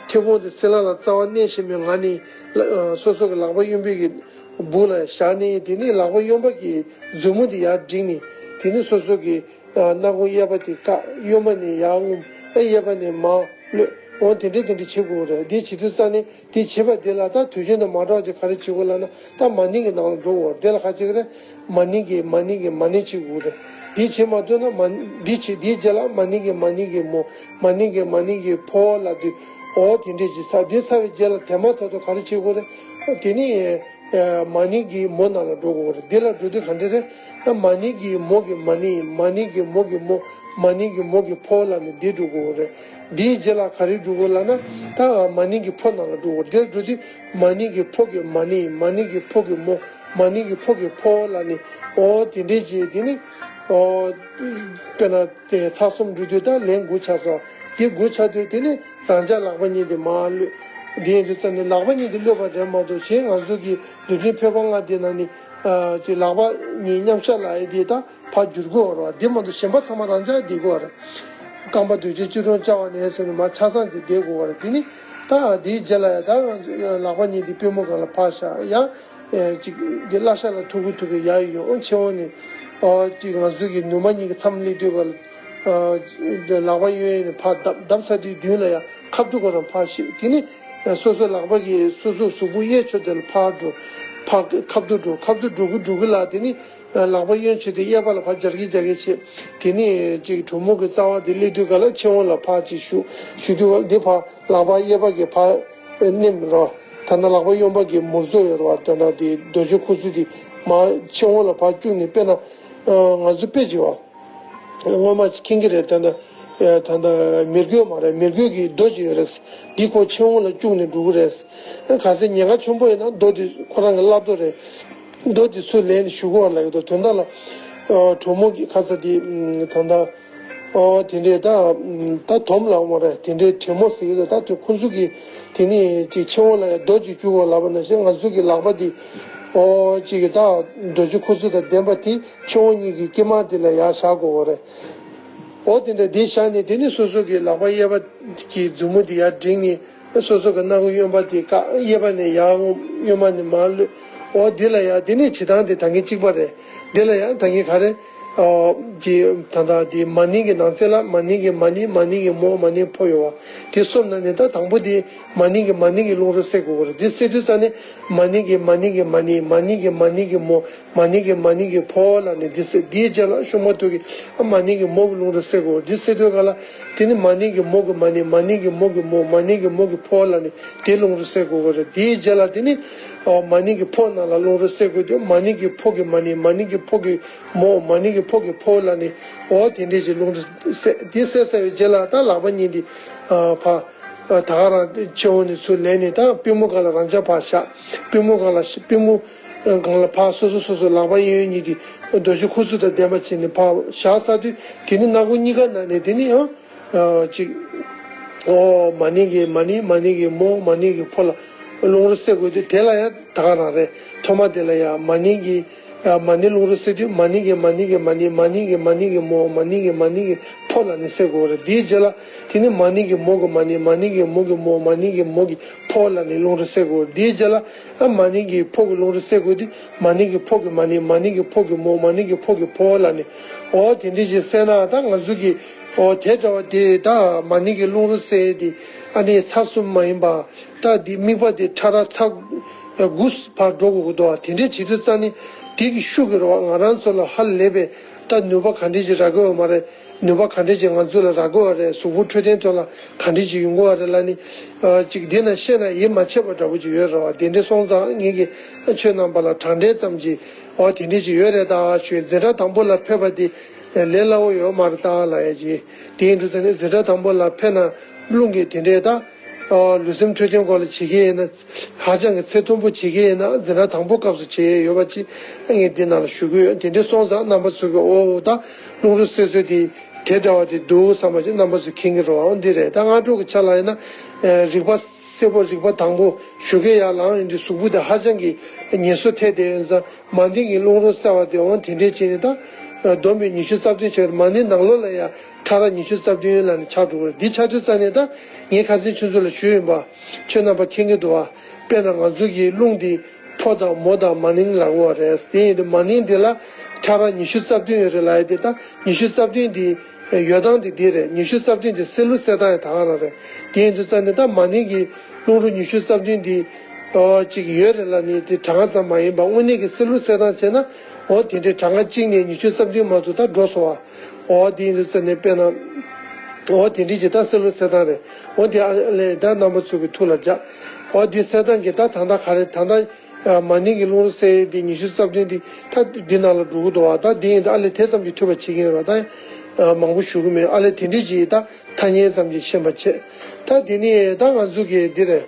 མཐེ་བོང་དེ་སེ་ལ་ལ་རྩ་བ་མནན་བཞིན་པའི་ངང་ནས་སོ་སོ་གི་ལག་པ་གཡོན་པའི་གི་སྦུག་ལ་བཞག་ནས་དེ་ནི་ལག་པ་གཡོན་པ་གི་མཛུབ་མོ་དེ་ཡར་བསྒྲིགས་ནས་དེ་ནི་སོ་སོ་གི་སྣ་ཁུང་གཡས་པ་དེ་བཀག་གཡོན་པ་ནས་ཡར་རྔུབ། ཨ་གཡས་པ་ནས་མར་གློད། འོ་དེ་འདྲས་དེ་འདྲས་བྱེད་དགོས་རེད། འདི་བྱེད་དུས་ཙང་ནས་དེ་བྱེད་པ་དེ་ལ་ད་དུས་རྒྱུན་དང་མ་འདྲ་བ་ཅིག་ག་རེ་བྱེད་དགོས་ལབ་ན་ད་མ་ནིང་གི་ནང་ལ་འགྲོ་དགོས་རེད། དེ་ལ་ག་ཅིག་རེད། མ་ནིང་གི་མ་ནིང་གི་མ་ནིང་བྱེད་དགོས་རེད། འདི་བྱེད་མ་ཐུབ་ན་མ་འདི་བྱེད། འདིའི་རྗེས་ལ་མ་ནིང་གི་མ་ནིང་གི་མོ། མ་ནིང་གི་མ་ནིང་གི་ཕོ་ལབ་དུས་འོ་དེ་འདྲས་ཅིག་ཚར། འདི་ཚར་བའི་རྗེས་ལ་དེ་མ་ཐག་ཏུ་ག་རེ་བྱེད་དགོས་རེད། དེ་ནི། མ་ནིང་གི་མོ་ནང་ལ་འགྲོ་དགོས་རེད། འདི་ལ་འགྲོ་དུས་ག་འདྲ་རེད། མ་ནིང་གི་མོ་གི་མ་ནིང་། མ་ནིང་གི་མོ་གི་མོ། མ་ནིང་གི་མོ་གི་ཕོ་ལབ་ནས་འདི་འགྲོ་དགོས་རེད། འདིའི་རྗེས་ལ་ག་རེ་འགྲོ་དགོས་ལབ་ན་ད་མ་ནིང་གི་ཕོ་ནང་ལ་འགྲོ་དགོས། འདིར་འགྲོ་དུས་མ་ནིང་གི་ཕོ་གི་མ་ནིང་། མ་ནིང་གི་ཕོ་གི་མོ། མ་ནིང་གི་ཕོ་གི་ཕོ་ལབ་ནས་འོ་དེ་འདྲས་བྱས། དེ་ནི་འོ་དཔེར་ན་དེ་ཚར་གསུམ་འགྲོ་དུས་ད་ལན་དགུ་ཆགས་སོང་། དེ་དགུ་ཆགས་དུས་དེ་ནི་རང་འཇགས་ལག་པ་གཉིས་དེ་མར་གློད། དེ་ཡིན་དུས་ཙམ་ནས་ལག་པ་གཉིས་དེ་གློད་པ་རེད་མ་གཏོགས་གཞན་ང་ཚོ་གི་འདུལ་ཁྲིམས་འཕེན་པ་ལྔ་དེ་ནང་ནས་ཨ་ཅིག་ལག་པ་གཉིས་མཉམ་བཞག་ལབ་ཡས་དེ་ད་ཕར་བསྒྱུར་དགོས་རེད་བ། དེ་མ་གཏོགས་གཞན་པ་ཚང་མ་རང་འཇགས་བསྡད་དགོས་རེད། རྐང་པ་གདོས་བཅས་སྤྱི་སྒྲོམ་བཅའ་བ་ནས་བཟུང་ནས་མར་ཆ་ཚང་དེ་བསྡད་དགོས་རེད། དེ་ནི་ད་དེའི་རྗེས་ལ་ཡ་ད་ལག་པ་གཉིས་དེ་པུས་མོ་སྒང་ལ་ཕར་བཞག་ཡང་ཨ་ཅིག་དེ་བརླ་ཤ་ལ་ཐུག་གི་ཐུག་གི་ཡར་ཡོང་། མཆན་བོང་ནས་ཨ་ཅིག་ང་ཚོ་གི་ནུ་མ་གཉིས་ཀྱི་མཚམས་སླེབས་དུས་སྒང་ལ། ལག་པ་གཡོན་ནས་ཕར་བརྡབ། བརྡབ་ཚར་དུས་མདུན་ལ་ཡང་ཁ་བསྡུ་ག་རང་ཕར་བཤིབ། དེ་ནས་སོ་སོ་ལག་པ་གིས་སོ་སོ་གཟུགས་པོ་གཡས་ཕྱོགས་དེ་ལ་ཕར་འགྲོ། ཕར་ཁ་བསྡུ་འགྲོ། ཁ་བསྡུ་འགྲོ་གི་འགྲོ་གི་ལ་དེ་ནས་ལག་པ་གཡོན་ཕྱོགས་དེ་གཡས་པ་ལ་ཕར་སྦྱར་གི་སྦྱར་གི་བྱེད། དེ་ནས་ཅིག་གྲུ་མོ་གི་རྩ་བ་དེ་སླེབས་དུས་སྒང་ལ་མཆན་བོང་ལ་ཕར་ཅིག་གཞུ། གཞུ་དུས་སྒང་ལ་འདི་ཕར་ལག་པ་གཡས་པ་གིས་ཕར་མནན་རོ། ད་ལྟ་ལག་པ་གཡོན་པ་གི་མུར་ཚོ་ཡོད་རེད་བ། ད་ལྟ་དེ་རྡོ་རྗེ་ཁུ་ཚུར་དེ་མར་མཆན་བོང་ལ་ཕར་བཅུག་ནས། དཔེར་ན་ང་ཚོ་དཔེ་བྱེད་བ། སྔོན་མ་མཁྱེན་གྱི་རེད། ད་ལྟ་ད་ལྟ་མི་རྒོད་མ་རེད། མི་རྒོད་ཀྱི་རྡོ་ཅིག་ཡོད་རེད། འདི་ཁོ་མཆན་བོང་ལ་བཅུག་ནས་འགྲོ་གི་རེད། གལ་སྲིད་ཉེན་ཁ་ཆེན་པོ་ཡིན་ན་རྡོ་དེ་ཁོ་རང་གི་བརླག་དོ་རེད། རྡོ་དེ་ཚུར་ལེན་ནས་གཞུ་དགོས་པ་ལབ་ཀྱི་འདུག་དོན་དག་ལ་གྲོ་མོ་གི་ཁ་ས་དེ་ད་ལྟ་ཨོ་དེ་འདྲས་ད་ད་དོམ་ལ་འོང་བ་རེད། དེ་འདྲས་དྲེད་མོ་ཟེར་གྱི་འདུག་ད་དེ་ཁོ་ཚོ་གི་དེ་ནས་ཅིག་མཆན་བོང་ལ་ཡང་རྡོ་ཅིག་བཅུག་དགོས་ལབ་པ་ནང་བཞིན་ང་ཚོ་གི་ལག་པ་དེ། ཨོ་གཅིག་གི་ད་རྡོ་རྗེ་ཁུ་ཚུར་དང་ལྡན་པ་དེ་ཕྱི་དབང་གཉིས་ཀྱི་དཀྱིལ་མ་དེ་ལ་ཡར་བཞག་དགོས་པ་རེད། ཨོ་དེ་འདྲ་དེ་བཞག་ནས་དེ་ནས་སོ་སོ་གི་ལག་པ་གཡས་པ་གི་མཛུབ་མོ་དེ་ཡར་བསྒྲེངས་ནས་སོ་སོ་གི་སྣ་ཁུང་གཡོན་པ་དེ་བཀག་གཡས་པ་ནས་ཡར་འོང་གཡོན་མ་ནས་མར་གློད། ཨོ་དེ་ལ་ཡར་དེ་ནས་བྱེད་སྟངས་དེ་ད་གིན་གཅིག་པ་རེད། དེ་ལ་ཡང་ད་གིན་ག་རེ། ཨོ། གི་ད་ལྟ་དེ་མ་ནིང་གི་ནང་ཚན་ལ་མ་ནིང་གི་མ་ནིང་མ་ནིང་གི་མོ་མ་ནིང་ཕོ་ཡོད་བ། དེ་གསུམ་ནང་ནས་ད་དང་པོ་དེ་མ་ནིང་གི་མ་ནིང་གི་རླུང་རོ་སེལ་དགོས་པ་རེད། དེ་སེལ་དུས་ཙ་ནས་མ་ནིང་གི་མ་ནིང་གི་མ་ནིང་མ་ནིང་གི་མ་ནིང་གི་མོ་མ་ནིང་གི་མ་ནིང་གི་ཕོ་ལ་ནི་དེ་སེལ། དེའི་རྗེས་ལ་ཤུགས་མ་ཐུག་གི་མ་ནིང་གི་མོ་གི་རླུང་རོ་སེལ་དགོས་པ་རེད། དེ་སེལ་དུས་ག་ལ་དེ་ནི་མ་ནིང་གི་མོ་གི་མ་ནིང་མ་ནིང་གི་མོ་གི་མོ་མ་ནིང་གི་མོ་གི་ཕོ་ལ་ནི་དེ་རླུང་རོ་སེལ་དགོས་པ་རེད། དེའི་རྗེས་ལ་དེ་ནི་ཨོ་མ་ནིང་གི་ཕོ་ནང་ལ་རླུང་རོ་སེལ་དགོས་དུས་མ་ནིང་གི་ཕོ་གི་མ་ནིང་མ་ནིང་གི་ཕོ་གི་མོ་མ་ནིང་གི་ཕོ་གི་ཕོ་ལ་ནི་ཨོ་དེ་འདྲས་ཀྱི་རླུང་རོ་སེལ། དེ་སེལ་ཚར་བའི་རྗེས་ལ་ད་ལག་པ་གཉིས་འདི་ཨ་ཕ་ཨ་ད་ག་རང་ཕྱི་དབང་ནས་ཚུར་ལེན་ནས་ད་པུས་མོ་སྒང་ལ་རང་འཇགས་ཕར་བཞག་པུས་མོ་སྒང་ལ་ཤ་པུས་མོ་སྒང་ལ་ཕར་སོ་སོ་སོ་སོ་ལག་པ་གཡས་གཡོན་གཉིས་འདི་རྡོ་རྗེ་ཁུ་ཚུར་དང་ལྡན་པ་བྱས་ནས་ཕར་བཞག་ཚར་དུས་དེ་ནི་སྣ་ཁུང་གཉིས་ཀ་ནང་ནས་དེ་ནི་ཡང་ཨ་ཅིག་ཨོ་མ་ནིང་གི་མ་ནིང་མ་ནིང་གི་མོ་མ་ནིང་གི་ཕོ་ལ་རླུང་རོ་སེལ་དགོས་དུས་དེ་ལ་ཡང་ད་ག་རང་རེད། ཐོག་མ་དེ་ལ་ཡང་མ་ནིང་གི་ཨ་མ་ནིང་རླུང་རོ་སེལ་དུས་མ་ནིང་གི་མ་ནིང་གི་མ་ནིང་མ་ནིང་གི་མ་ནིང་གི་མོ་མ་ནིང་གི་མ་ནིང་གི་ཕོ་ལ་ནི་སེལ་དགོས་རེད། དེའི་རྗེས་ལ་དེ་ནི་མ་ནིང་གི་མོ་གི་མ་ནིང་མ་ནིང་གི་མོ་གི་མོ་མ་ནིང་གི་མོ་གི་ཕོ་ལ་ནི་རླུང་རོ་སེལ་དགོས་རེད། དེའི་རྗེས་ལ་ཨ་མ་ནིང་གི་ཕོ་གི་རླུང་རོ་སེལ་དགོས་དུས་མ་ནིང་གི་ཕོ་གི་མ་ནིང་མ་ནིང་གི་ཕོ་གི་མོ་མ་ནིང་གི་ཕོ་གི་ཕོ་ལ་ནི་ཨོ་དེ་འདྲས་ཅིག་སེལ་ན་ད་ང་ཚོ་གི་ཨོ་དེ་འདྲ་བ་དེ་ད་མ་ནིང་གི་རླུང་རོ་སེལ་དེ་ཨ་ནི་ཚར་གསུམ་མ་ཡིན་པ་ད་དེ་དམིགས་པ་དེ་ཕྲ་རགས་ཚར་དགུ་བར་འགྲོ་དགོས་ཀྱི་འདུག་དེ་འདྲས་བྱེད་དུས་ཙ་ནི་དེ་གི་ཤུགས་ཀྱིས་རེད་བ། ང་རང་ཚོ་ལ་ཧ་ལས་པའི་ད་ནུས་པ་ག་འདྲས་ཅིག་རག་གི་ཡོད་མ་རེད། ནུས་པ་ག་འདྲས་ཅིག་ང་ཚོ་ལ་རག་གི་ཡོད་རེད། གཟུགས་པོ་འཕྲོད་བསྟེན་ཐོག་ལ་ག་འདྲས་ཅིག་ཡོང་གི་ཡོད་རེད་ལབ་ནི་ཨ་ཅིག་འདི་ན་བཤད་ན་ཡིད་མ་ཆེས་པ་འདྲ་པོ་ཅིག་ཡོད་རེད་བ། དེ་འདྲས་སོང་ཙང་ངེད་ཀྱིས་ཁྱོད་རྣམ་པ་ལ་དྲང་འདྲེན་ཙམ་ཅིག་ཨོ་དེ་འདྲས་ཅིག་ཡོད་རེད་ད་ཞུས། འཛིན་གྲྭ་དང་པོ་ལ་ཕེབས་པ་དེ་ལས་སླ་བོ་ཡོད་མ་རེད་ད་ལབ་ཡ་ཅིག་དེ་ཡིན་དུས་ཙ་ནི་འཛིན་གྲྭ་དང་པོ་ལ་ཕེབས་ན་རླུང་གི་དེ་འདྲས་ད་ཨོ་ལུས་སེམས་འཕྲོད་བསྟེན་སྐོར་ལ་བྱེད་ཀྱི་ཡིན་ན་ཧ་ཅང་གི་ཚད་མཐོན་པོ་བྱེད་ཀྱི་ཡིན་ན་འཛིན་གྲྭ་དང་པོ་སྐབས་སུ་བྱེད་ཡས་ཡོད་པ་ཅིག་ངས་འདི་ནང་ལ་ཞུ་གི་ཡོད། དེ་འདྲས་སོང་ཙང་རྣམ་པ་ཚོ་གི་ཨོ་ད་རླུང་རོ་སེལ་ཚུལ་དེ་དེ་འདྲ་བ་དེ་འདུག་བསམ་པ་ཅིག་རྣམ་པ་ཚོ་མཁྱེན་གྱི་རེད་བ། འོ་འདི་རེད། ད་སྔ་དྲོ་གི་ཆ་ལ་ཡིན་ན་རིག་པ་གསལ་པོ་རིག་པ་དང་པོ་ཞུ་གི་ཡར་ལངས་ཡོང་དུས་གཟུགས་པོ་དེ་ཧ་ཅང་གི་ངལ་གསོ་ཐེབས་བསྡད་ཡོད་ཙང་མ་ནིང་གི་རླུང་རོ་སེལ་བ་དེ་འོང་དེ་འདྲས་བྱས་ནས་ད་བསྡོམས་པས་ཉི་ཤུ་རྩ་བདུན་བྱས། མ་ནིང་ནང་ལོགས་ལ་ཡ་ཕྲ་རགས་ཉི་ཤུ་རྩ་བདུན་ལ་ནི་ཆགས་འགྲོ་གི་རེད། འདི་ཆགས་དུས་ཙ་ནས་ད་ངས་ཁ་སང་ཁྱོད་ཚོ་ལ་ཞུས་ཡིན་པ་ཁྱོད་རྣམ་པ་མཁྱེན་གྱི་འདུག་བ། དཔེར་ན་ང་ཚོ་གི་རླུང་འདི་ཕོ་དང་མོ་དང་མ་ནིང་ལབ་ཀྱི་ཡོད་རེད། དེ་ཡིན་དུས་མ་ནིང་འདི་ལ་ཕྲ་རགས་ཉི་ཤུ་རྩ་བདུན་ཡོད་རེད་ལབ་ཡ་དེ་ད་ཉི་ཤུ་རྩ་བདུན་འདི་ཡོད་སྟངས་དེ་འདི་རེད། ཉི་ཤུ་རྩ་བདུན་དེ་སེལ་ལུགས་སེལ་སྟངས་ཡང་ད་ག་རང་རེད། དེ་ཡིན་དུས་ཙ་ནས་ད་མ་ནིང་གི་རླུང་རོ་ཉི་ཤུ་རྩ་བདུན་འདི་ཨོ་ཅིག་ཡོད་རེད་ལབ་ནས་དེ་དྲང་ཙམ་མ་ཡིན་པ་དངོས་གནས་ཀྱི་སེལ་ལུགས་སེལ་སྟངས་བྱས་ན་ཨོ་དེ་འདྲའི་གྲངས་ཀ་གཅིག་ནས་ཉི་ཤུ་རྩ་བདུན་མ་གཏོགས་ད་འགྲོ་སོང་བ། ཨོ་དེ་ཡིན་དུས་ཙ་ནས་དཔེར་ན་ཨོ་དེ་འདྲའི་ཅིག་ད་སེལ་ལུགས་སེལ་སྟངས་རེད། ཨོ་དེ་ཨ་ལས་ད་རྣམ་པ་ཚོ་གི་ཐུགས་ལ་འཇགས། ཨོ་དེ་སེལ་སྟངས་ཀྱི་ད་ད་ལྟ་ག་རེ་ད་ལྟ། མ་ནིང་གི་རླུང་རོ་སེལ་ཡས་དེ་ཉི་ཤུ་རྩ་བདུན་དེ་ད་འདི་ནང་ལ་འགྲོ་གི་འདུག་བ། ད་འདི་ཡིན་ད་ཨ་ལས་དེ་ཙམ་གྱིས་ཐུབ་པ་བྱེད་ཀྱི་ཡིན་ར། ད་མང་པོ་ཞུ་གི་མེད། ཨ་ལས་དེ་འདྲས་ཅིག་ད་ཐ་སྙད་ཙམ་གྱིས་ཤེས་པ་བྱེད། ད་འདི་ནི་ད་ང་ཚོ་གི་འདི་རེད།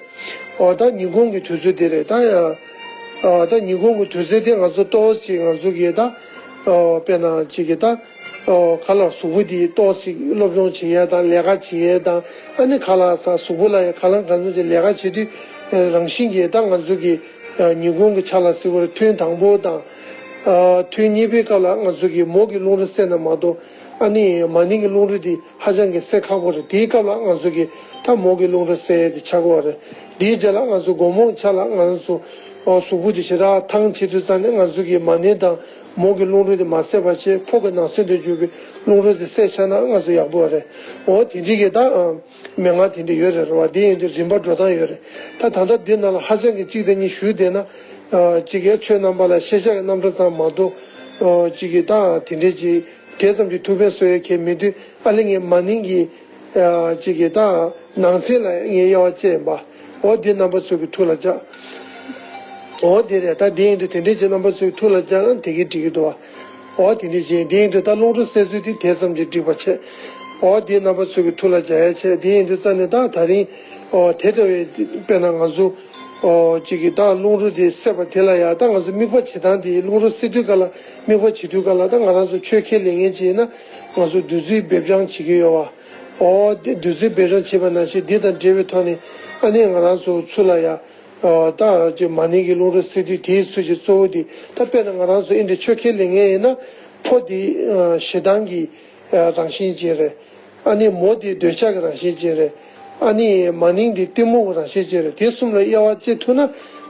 ཨོ་ད་ཉིན་གུང་གི་དུས་ཚོད་འདི་རེད། ད་ཨ་ད་ཉིན་གུང་གི་དུས་ཚོད་དེ་ང་ཚོ་ཏོག་ཙམ་ང་ཚོ་གི་ད་ཨོ་དཔེར་ན་ཅིག་གི་ད། ཨོ་ག་ལ་གཟུགས་པོ་འདི་ཏོག་ཙམ་སློབ་སྦྱོང་བྱེད་ཡས་དང་ལས་ཀ་བྱེད་ཡས་དང་ཨ་ནི་ག་ལ་ས་གཟུགས་པོ་ལ་ཡ་ག་ལ་གང་འཚམ་ཅིག་ལས་ཀ་བྱེད་དུས་རང་བཞིན་གྱིས་ད་ང་ཚོ་གི་ཉིན་གུང་གི་ཆ་ལ་ཟེར་བར་ཐུན་དང་པོ་དང་ཐུན་གཉིས་པའི་སྐབས་ལ་ང་ཚོ་གི་མོ་གི་རླུང་རོ་སེལ་ན་མ་གཏོགས་ཨ་ནི་མ་ནིང་གི་རླུང་རོ་འདི་ཧ་ཅང་གི་སེལ་ཁག་པོ་རེད། དེའི་སྐབས་ལ་ང་ཚོ་གི་ད་མོ་གི་རླུང་རོ་སེལ་ཡས་དེ་ཆགས་ཀྱི་ཡོད་རེད། དེའི་རྗེས་ལ་ང་ཚོ་དགོང་མོ་ཆ་ལ་ང་ཚོ་གཟུགས་པོ་དེ་ཞེ་དྲག་ཐང་ཆེ་དུས་ཙམ་ནས་ང་ཚོ་གི་མ་ནིང་དང་མོ་གི་རླུང་རོ་དེ་མ་སེལ་བ་བྱས་ཕོ་གི་ནང་གསེས་དུ་གྱུར་པའི་རླུང་རོ་དེ་སེལ་ཆགས་ན་ང་ཚོ་ཡག་པོ་རེད། འོ་དེ་འདྲའི་གི་ད་མན་ངག་དེ་འདྲ་ཡོད་རེད་རེད་བ། དེ་ཡིན་དུས་རིམ་པ་འགྲོ་སྟངས་ཡོད་རེད། ད་ད་ལྟ་འདི་ནང་ལ་ཧ་ཅང་གི་གཅིག་དང་གཉིས་ཞུས་བསྡད་ན་གཅིག་གི་ཆོས་རྣམ་པ་ལ་ཤེས་བྱ་གི་རྣམ་གྲངས་ཙམ་མ་གཏོགས་གཅིག་གི་ད་དེ་འདྲའི་གཅིག་དེ་ཙམ་གྱི་ཐུགས་ཕན་གསོས་ཡས་ཁེལ་མེད་དུས་ཨ་ལེ་ངས་མ་ནིང་གི་ཅིག་གི་ད་ནང་གསེས་ལ་ངས་དབྱེ་བ་བཅད་ཡིན་པ། འོ་འདི་རྣམ་པ་ཚོ་གི་ཐུགས་ལ་འཇགས། འོ་དེ་རེད། ད་འདི་ཡིན་དུས་དེ་འདྲའི་ཅིག་རྣམ་པ་ཚོ་གི་ཐུགས་ལ་འཇགས་ན་དེ་གི་འགྲིག་གི་འདུག་བ། འོ་དེ་འདྲའི་ཅིག་འདི་ཡིན་དུས་ད་རླུང་རོ་སེལ་ཚུལ་དེ་དེ་ཙམ་གྱིས་འགྲིག་པ་བྱས། འོ་འདི་རྣམ་པ་ཚོ་གི་ཐུགས་ལ་འཇགས་ཡ་བྱས། འདི་ཡིན་དུས་རྩ་ནས་ད་ད་རིང་འོ་དེ་འདྲ་བའི་དཔེར་ན་ང་ཚོ་འོ་ཅིག་གི་ད་རླུང་རོ་དེ་སེལ་བ་དེ་ལ་ཡ་ད་ང་ཚོ་དམིགས་པ་བྱེད་སྟངས་དེ་རླུང་རོ་སེལ་དུས་ག་ལ་དམིགས་པ་བྱེད་དུས་ག་ལ་ད་ང་རང་ཚོ་ཆོས་ཁས་ལེན་མཁན་ཅིག་ཡིན་ན་ང་ཚོ་བདུད་རྩི་འབེབས་སྦྱང་བྱེད་ཀྱི་ཡོད་བ། ཨོ་དེ་བདུད་རྩི་འབེབས་སྦྱང་བྱེད་པ་ནང་བཞིན་འདི་དང་འབྲེལ་བའི་ཐོག་ནས་ཨ་ནི་ང་རང་ཚོ་ཚུར་ལ་ཡ་ ཨ་ད་ཅིག་མ་ནིང་གི་རླུང་རོ་སེལ་དུས་དེའི་ཚུལ་གྱི་གཙོ་བོ་དེ་ད་དཔེར་ན་ང་རང་ཚོ་ཨིན་དྲ་ཆོས་ཁས་ལེན་མཁན་ཡིན་ན་ཕོ་དེ་ཨ་ཞེ་སྡང་གི་ཨ་རང་བཞིན་ཅན་རེད། ཨ་ནི་མོ་དེ་འདོད་ཆགས་ཀྱི་རང་བཞིན་ཅན་རེད། ཨ་ནི་མ་ནིང་དེ་གཏི་མུག་གི་རང་བཞིན་ཅན་རེད། དེ་གསུམ་ལ་དབྱེ་བ་དཔྱད་ཐུབ་ན་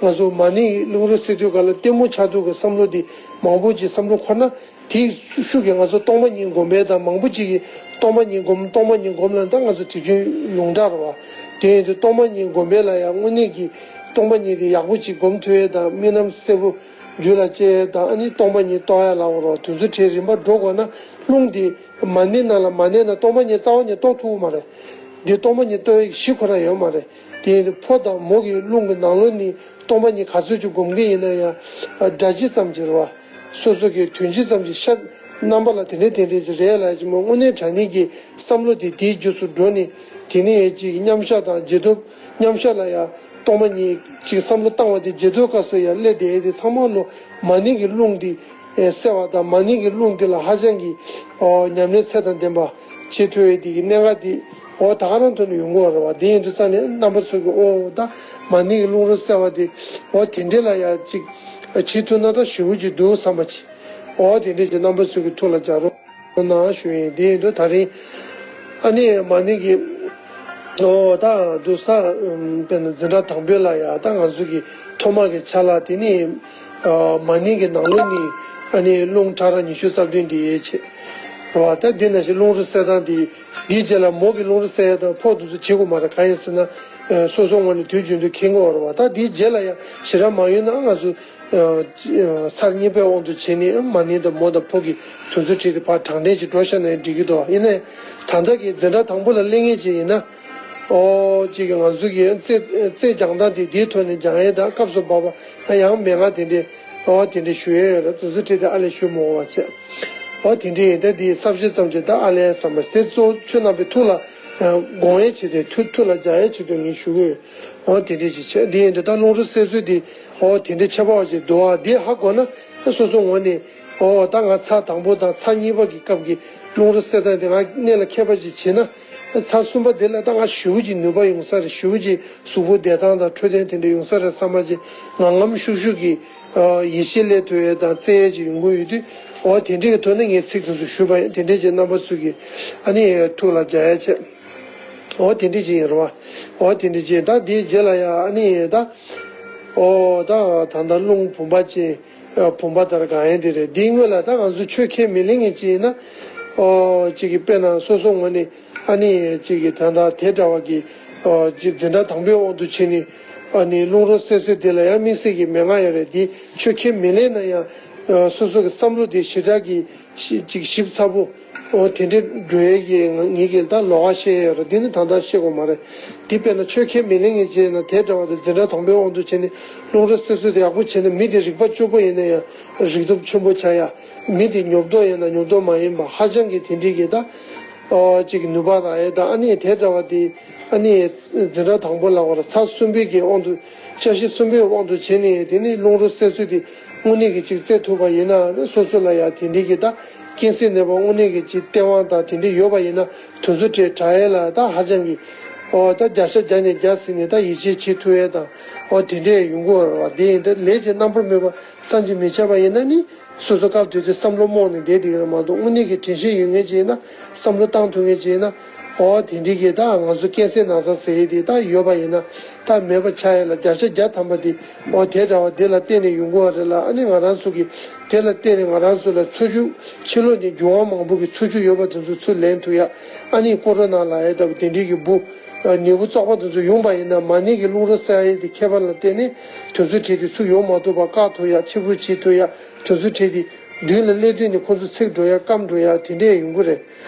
ང་ཚོ་མ་ནིང་གི་རླུང་རོ་སེལ་དུས་སྐབས་ལ་གཏི་མུག་ཆགས་སྡང་གི་བསམ་བློ་དེ་མང་པོ་ཅིག་བསམ་བློ་འཁོར་ན། དེའི་ཤུགས་ཀྱིས་ང་ཚོ་སྟོང་པ་ཉིད་སྒོམ་པས་དང་མང་པོ་ཅིག་གིས་སྟོང་པ་ཉིད་སྒོམ་སྟོང་པ་ཉིད་སྒོམ་ལ་ད་ང་ཚོ་དེ་བཞིན་ཡོངས་གྲགས་རེད་བ། དེ་ཡིན་དུས་སྟོང་པ་ཉིད་སྒོམ་པས་ལ་ཡང་དངོས་གནས་ཀྱི་སྟོང་པ་ཉིད་དེ་ཡག་པོ་ཅིག་སྒོམ་ཐུབ་ཡས་དང་རྨི་ལམ་གསལ་པོ་རྒྱུད་ལ་སྐྱེ་ཡས་དང་ཨ་ནི་སྟོང་པ་ཉིད་རྟོགས་ཡས་ལ་འོ་རོགས་དེ་ཚོ་གྲས་རིམ་པ་འགྲོ་དགོས་ན་རླུང་དེ་མ་ནིང་ནང་ལ་མ་ནིང་ན་སྟོང་པ་ཉིད་རྩ་བ་ཉིད་རྟོགས་ཐུབ་ཀྱི་མ་རེད། འདི་སྟོང་པ་ཉིད་རྟོགས་ཡས་གཞི་ཁོ་རང་ཡོད་མ་རེད། དེ་ཡིན་དུས་ཕོ་དང་མོ་གི་རླུང་གི་ནང་ལོགས་ནས་སྟོང་པ་ཉིད་ག་ཚོད་ཅིག་སྒོམ་གྱི་ཡིན་ན་ཡང་སྒྲ་ཇི་ཙམ་གྱི་རེད་བ། སོ་སོ་གི་དོན་སྤྱི་ཙམ་གྱི་ཤར་རྣམ་པ་ལ་དེ་འདྲའི་དེ་འདྲའི་ཅིག་རེད་ལ་ཅིག་མོ་དངོས་གནས་དྲང་གནས་ཀྱི་བསམ་བློ་དེ་དེའི་རྒྱུས་སུ་འགྲོ་ནས་དེ་ནས་ཅིག་མཉམ་བཞག་དང་རྗེས་ཐོབ་མཉམ་བཞག་ལ་ཡང་སྟོང་པ་ཉིད་ཅིག་བསམ་བློ་བཏང་བ་དེ་རྗེས་ཐོབ་སྐབས་སུ་ཡང་སླེབས་བསྡད་དེ་ཚང་མ་ལོ་མ་ནིང་གི་རླུང་འདི་གསལ་བ་དང་མ་ནིང་གི་རླུང་འདི་ལ་ཧ་ཅང་གི་ཉམས་ལེན་ཚད་དང་ལྡན་པ་བྱེད་ཐུབ་ཡས་དེ་གི་གནད་འགག་དེ་འོ་ད་ག་རང་ཐོག་ནས་ཡོང་གི་ཡོད་རེད་བ། དེ་ཡིན་དུས་ཙང་ནས་རྣམ་པ་ཚོ་གི་འོ་ད་མ་ནིང་གི་རླུང་རོ་གསལ་བ་དེ་འོ་དེ་འདྲས་ལ་ཡང་ཅིག་བྱེད་ཐུབ་ན་ད་ཞེ་པོ་ཅིག་འདུག་བསམ་པ་ཅིག་འོ་དེ་འདྲས་ཀྱི་རྣམ་པ་ཚོ་གི་ཐུགས་ལ་འཇགས་རོགས་གནང་ཞུ་ཡིན། དེ་ཡིན་དུས་ད་རིང་ཨ་ནི་མ་ནིང་གི་འོ་ད་འདུག་ས་དཔེར་ན་འཛིན་གྲྭ་དང་པོའི་ལ་ཡ་ད་ང་ཚོ་གི་ཐོག་མ་གི་ཆ་ལ་དེ་ནི་མ་ནིང་གི་ནང་ལོགས་ནི་ཨ་ནི་རླུང་ཕྲ་རགས་ཉི་ཤུ་རྩ་བདུན་དེ་ཡས་ཆེ་རེད་བ། ད་འདི་ན་ཞིག་རླུང་རོ་གསལ་སྟངས་དེ་འདིའི་རྗེས་ལ་མོ་གི་རླུང་རོ་གསལ་ཡ་དང་ཕོ་དེ་ཚོ་བྱེད་དགོས་མ་རེད། གང་ཡིན་ཟེར་ན་སོ་སོ་ངོས་ནས་དུས་རྒྱུན་དུ་མཁྱེན་གྱི་ཡོད་རེད་བ། ད་འདིའི་རྗེས་ལ་ཡང་ཞེ་དྲག་མ་ཡོང་ན་ང་ཚོ་ཚར་གཉིས་པའི་དབང་དུ་བྱས་ནས་མ་ནིང་དང་མོ་དང་ཕོ་གི་དོན་ཚུལ་ཁྲིད་དེ་ཕར་དྲང་འདྲེན་ཅིག་འགྲོ་ཤ་ན་ཡང་འགྲིག་གི་འདུག་ཡིན་ནའི་ད་ལྟ་གི་འཛིན་གྲྭ་དང་པོ་ལ་སླེབས་མཁན་ཅིག་ཡིན་ན་ཨོ་ཅིག་གི་ང་ཚོ་གི་རྩེད་རྩེད་སྦྱང་སྟངས་དེ་འདིའི་ཐོག་ནས་སྦྱང་ཡས་དང་སྐབས་སུ་བབ་པ་ཡང་མན་ངག་དེ་འདྲས་ཨོ་དེ་འདྲས་ཞུ་ཡས་ཡོད་རེད། དོན་ཚུལ་ཁྲིད་དེ་ཨ་ལས་ཞུ་མ་འོང་བ་བྱས་ཨོ་དེ་འདྲས་ཡིན་ད་འདིའི་ས་བཅད་ཙམ་ཅིག་ད་ཨ་ལས་བསམ་པ་དེ་གཙོ་བོ་ཆོས་རྣམ་པའི་ཐུགས་ལ་དགོངས་ཡས་ཆེད་དུ་ཐུགས་ཐུགས་ལ་འཇགས་ཡས་ཆེད་དུ་ངས་ཞུ་གི་ཡོད། འོ་དེ་འདྲས་ཅིག་བྱས། འདི་ཡིན་དུས་ད་རླུང་རོ་གསལ་ཚུལ་འདི་འོ་དེ་འདྲས་ཁྱད་པར་བ་ཅིག་འདུག་ཨ། འདི་ཧ་གོ་ན་སོ་སོ་ངོས་ནས་འོ་ད་ང་ཚར་དང་པོ་དང་ཚར་གཉིས་པ་གི་སྐབས་ཀྱི་རླུང་རོ་གསལ་སྟངས་དེ་ང་གནད་ལ་འཁེལ་པ་ཅིག་བྱས་ན་ཚར་གསུམ་པ་དེ་ལ་ད་ང་ཞེ་པོ་ཅིག་ནུས་པ་ཡོང་ས་རེད། ཞེ་པོ་ཅིག་གཟུགས་པོ་བདེ་ཐང་དང་འཕྲོད་བསྟེན་དེ་འདྲས་ཡོང་ས་རེད་བསམ་པ་ཅིག་ངང་ངམ་ཤུགས་ཤུགས་ཀྱིས་ཡིད་ཆེས་སླེབས་ཐུབ་ཡས་དང་རྩེ་ཡས་ཅིག་ཡོང་གི་ཡོད་དུས་འོ་དེ་འདྲས་ཀྱི་ཐོག་ནས་ངས་ཚིག་དེ་ཚོ་ཞུས་པ་ཡིན། དེ་འདྲས་ཀྱི་རྣམ་པ་ཚོ་གི་ཨ་ནི་ཐུགས་ལ་འཇགས་ཡས་བྱས། འོ་དེ་འདྲས་ཅིག་ཡིན་རེད་བ། འོ་དེ་འདྲས་ཅིག་ད་དེའི་རྗེས་ལ་ཡ་ཨ་ནི་ད། འོ་ད་ད་ལྟ་རླུང་བུམ་པ་ཅན། བུམ་པ་ལྟར་གང་ཡིན་དེ་རེད། དེའི་སྔོན་ལ་ད་ང་ཚོ་ཆོས་ཁས་མི་ལེན་མཁན་ཅིག་ཡིན་ན། འོ་ཅིག་གི་དཔེར་ན་སོ་སོ་ངོས་ནས་ཨ་ནི་ཅིག་གི་ད་ལྟ་དེ་འདྲ་བ་གི་འོ་ཅིག་འཛིན་གྲྭ་དང་པོའི་དབང་དུ་བྱས་ནས་ཨ་ནི་རླུང་རོ་གསལ་ཚུལ་དེ་ལ་ཡང་དམིགས་བསལ་གྱི་མན་ངག་ཡོད་རེད། དེ་ཆོས་ཁས་མི་ལེན་ན་ཡང་སོ་སོ་གི་བསམ་བློ་དེ་ཞེ་དྲག་གི་ཅིག་ཞིབ་ཚགས་པོ། འོ་དེ་འདྲའི་འགྲོ་ཡས་ཀྱི་ང་ངེད་ཀྱིས་ད་ལོགས་ཀ་བཤད་ཡས་ཡོད་རེད། འདི་ནི་ད་ལྟ་བཤད་དགོས་མ་རེད། འདི་དཔེར་ན་ཆོས་ཁས་མི་ལེན་མཁན་བྱས་ན་དེ་འདྲ་བ་དེ་འཛིན་གྲྭ་དང་པོའི་དབང་དུ་བྱས་ནས་རླུང་རོ་གསལ་ཚུལ་དེ་ཡག་པོ་བྱས་ན་མི་དེ་རིག་པ་སྐྱོ་པོ་ཡིན་ན་ཡང་རིག་སྟོབས་ཆེན་པོ་ཆགས་ཡ། མི་དེ་ཉོབ་ཏོ་ཡིན་ན་ཉོབ་ཏོ་མ་ཡིན་པ་ཧ་ཅང་གི་དེ་འདྲའི་གི་ད་ཨོ་ཅིག་ནུས་པ་རག་ཡས་ད་ཨ་ནི་དེ་འདྲ་བ་དེ་ཨ་ནི་འཛིན་གྲྭ་དང་པོ་ལ་བར་ཚར་གསུམ་པའི་གི་དབང་དུ་བཅའ་གཞི་གསུམ་པའི་དབང་དུ་བྱས་ནས་དེ་ནི་རླུང་རོ་གསལ་ཚུལ་དེ་དངོས་གནས་ཀྱི་ཅིག་བཙལ་ཐུབ་པ་ཡིན་ན་སོ་སོ་ལ་ཡང་དེ་འདྲའི་གི་ད་རྐྱེན་སེལ་ནུས་པ་དངོས་གནས་ཀྱི་ཅིག་སྟེས་དབང་དང་དེ་འདྲའི་ཡོད་པ་ཡིན་ན་དུས་ཚོད་བྲལ་དྲག་ཡས་ལ་ད་ཧ་ཅང་གི་ཨོ་ད་བརྒྱ་ཆ་བརྒྱ་ནས་བརྒྱ་ཟིན་ནས་ད་ཡིད་ཆེས་བྱེད་ཐུབ་ཡས་དང་ཨོ་དེ་འདྲས་ཡོང་གི་ཡོད་རེད་བ། དེ་ཡིན་ད་ལས་ཀྱི་རྣམ་པར་སྨིན་པ་བསམ་གྱིས་མི་ཁྱབ་པ་ཡིན་ན་ནི་སོ་སོ་སྐབས་དེ་དུས་བསམ་བློ་རྨོངས་ནས་བསྡད་བསྡད་ཀྱི་རེད་མ་གཏོགས་དངོས་གནས་ཀྱི་དྲན་ཤེས་ཡོད་མཁན་ཅིག་ཡིན་ན་བསམ་བློ་བཏང་ཐུབ་མཁན་ཅིག་ཡིན་ན། ཨོ་དེ་འདྲའི་གི་ད་ང་ཚོ་རྐྱེན་སེལ་ན་ཚ་ཟེར་ཡས་དེ་ད་ཡོད་པ་ཡིན་ན་ད་མེད་པ་ཆགས་ཡས་ལ་བརྒྱ་ཆ་བརྒྱ་ཐམ་པ་དེ་ཨོ་དེ་འདྲ་བ་དེ་ལ་བརྟེན་ནས་ཡོང་གི་ཡོད་རེད་ལ། ཨ་ནི་ང་རང་ཚོ་གི་དེ་ལ་བརྟེན་ནས་ང་རང་ཚོ་ལ་འཚོ་བཅུད་ཕྱི་ལོགས་ནས་འབྱུང་བ་མང་པོ་གི་འཚོ་བཅུད་ཡོད་པ་དེ་ཚོ་ཚུར་ལེན་ཐུབ་ཡ། ཨ་ནི་ཀོ་རོ་ན་ལབ་ཡས་ལྟ་བུ་དེ་འདྲའི་གི་འབུ་ནད་འབུ་བཙོག་པ་དེ་ཚོ་ཡོང་པ་ཡིན་ན་མ་ནིང་གི་རླུང་རོ་གསལ་ཡས་དེ་ཁྱད་པར་ལ་བརྟེན་ནས་དེ་ཚོ་བྲིས་ཏེ་ཚུར་ཡོང་མ་ཐུབ་པ་བཀག་ཐུབ་ཡ། ཕྱིར་འབུད་བྱེད་ཐུབ་ཡ། དེ་ཚོ་བྲིས་ཏེ་མདུན་ལ་སླེབས་དུས་ནས་ཁོ་ཚོ་ཚིག་འགྲོ་ཡ་སྐམ་འགྲོ་ཡ་དེ་འདྲས་ཡོང་གི་རེད།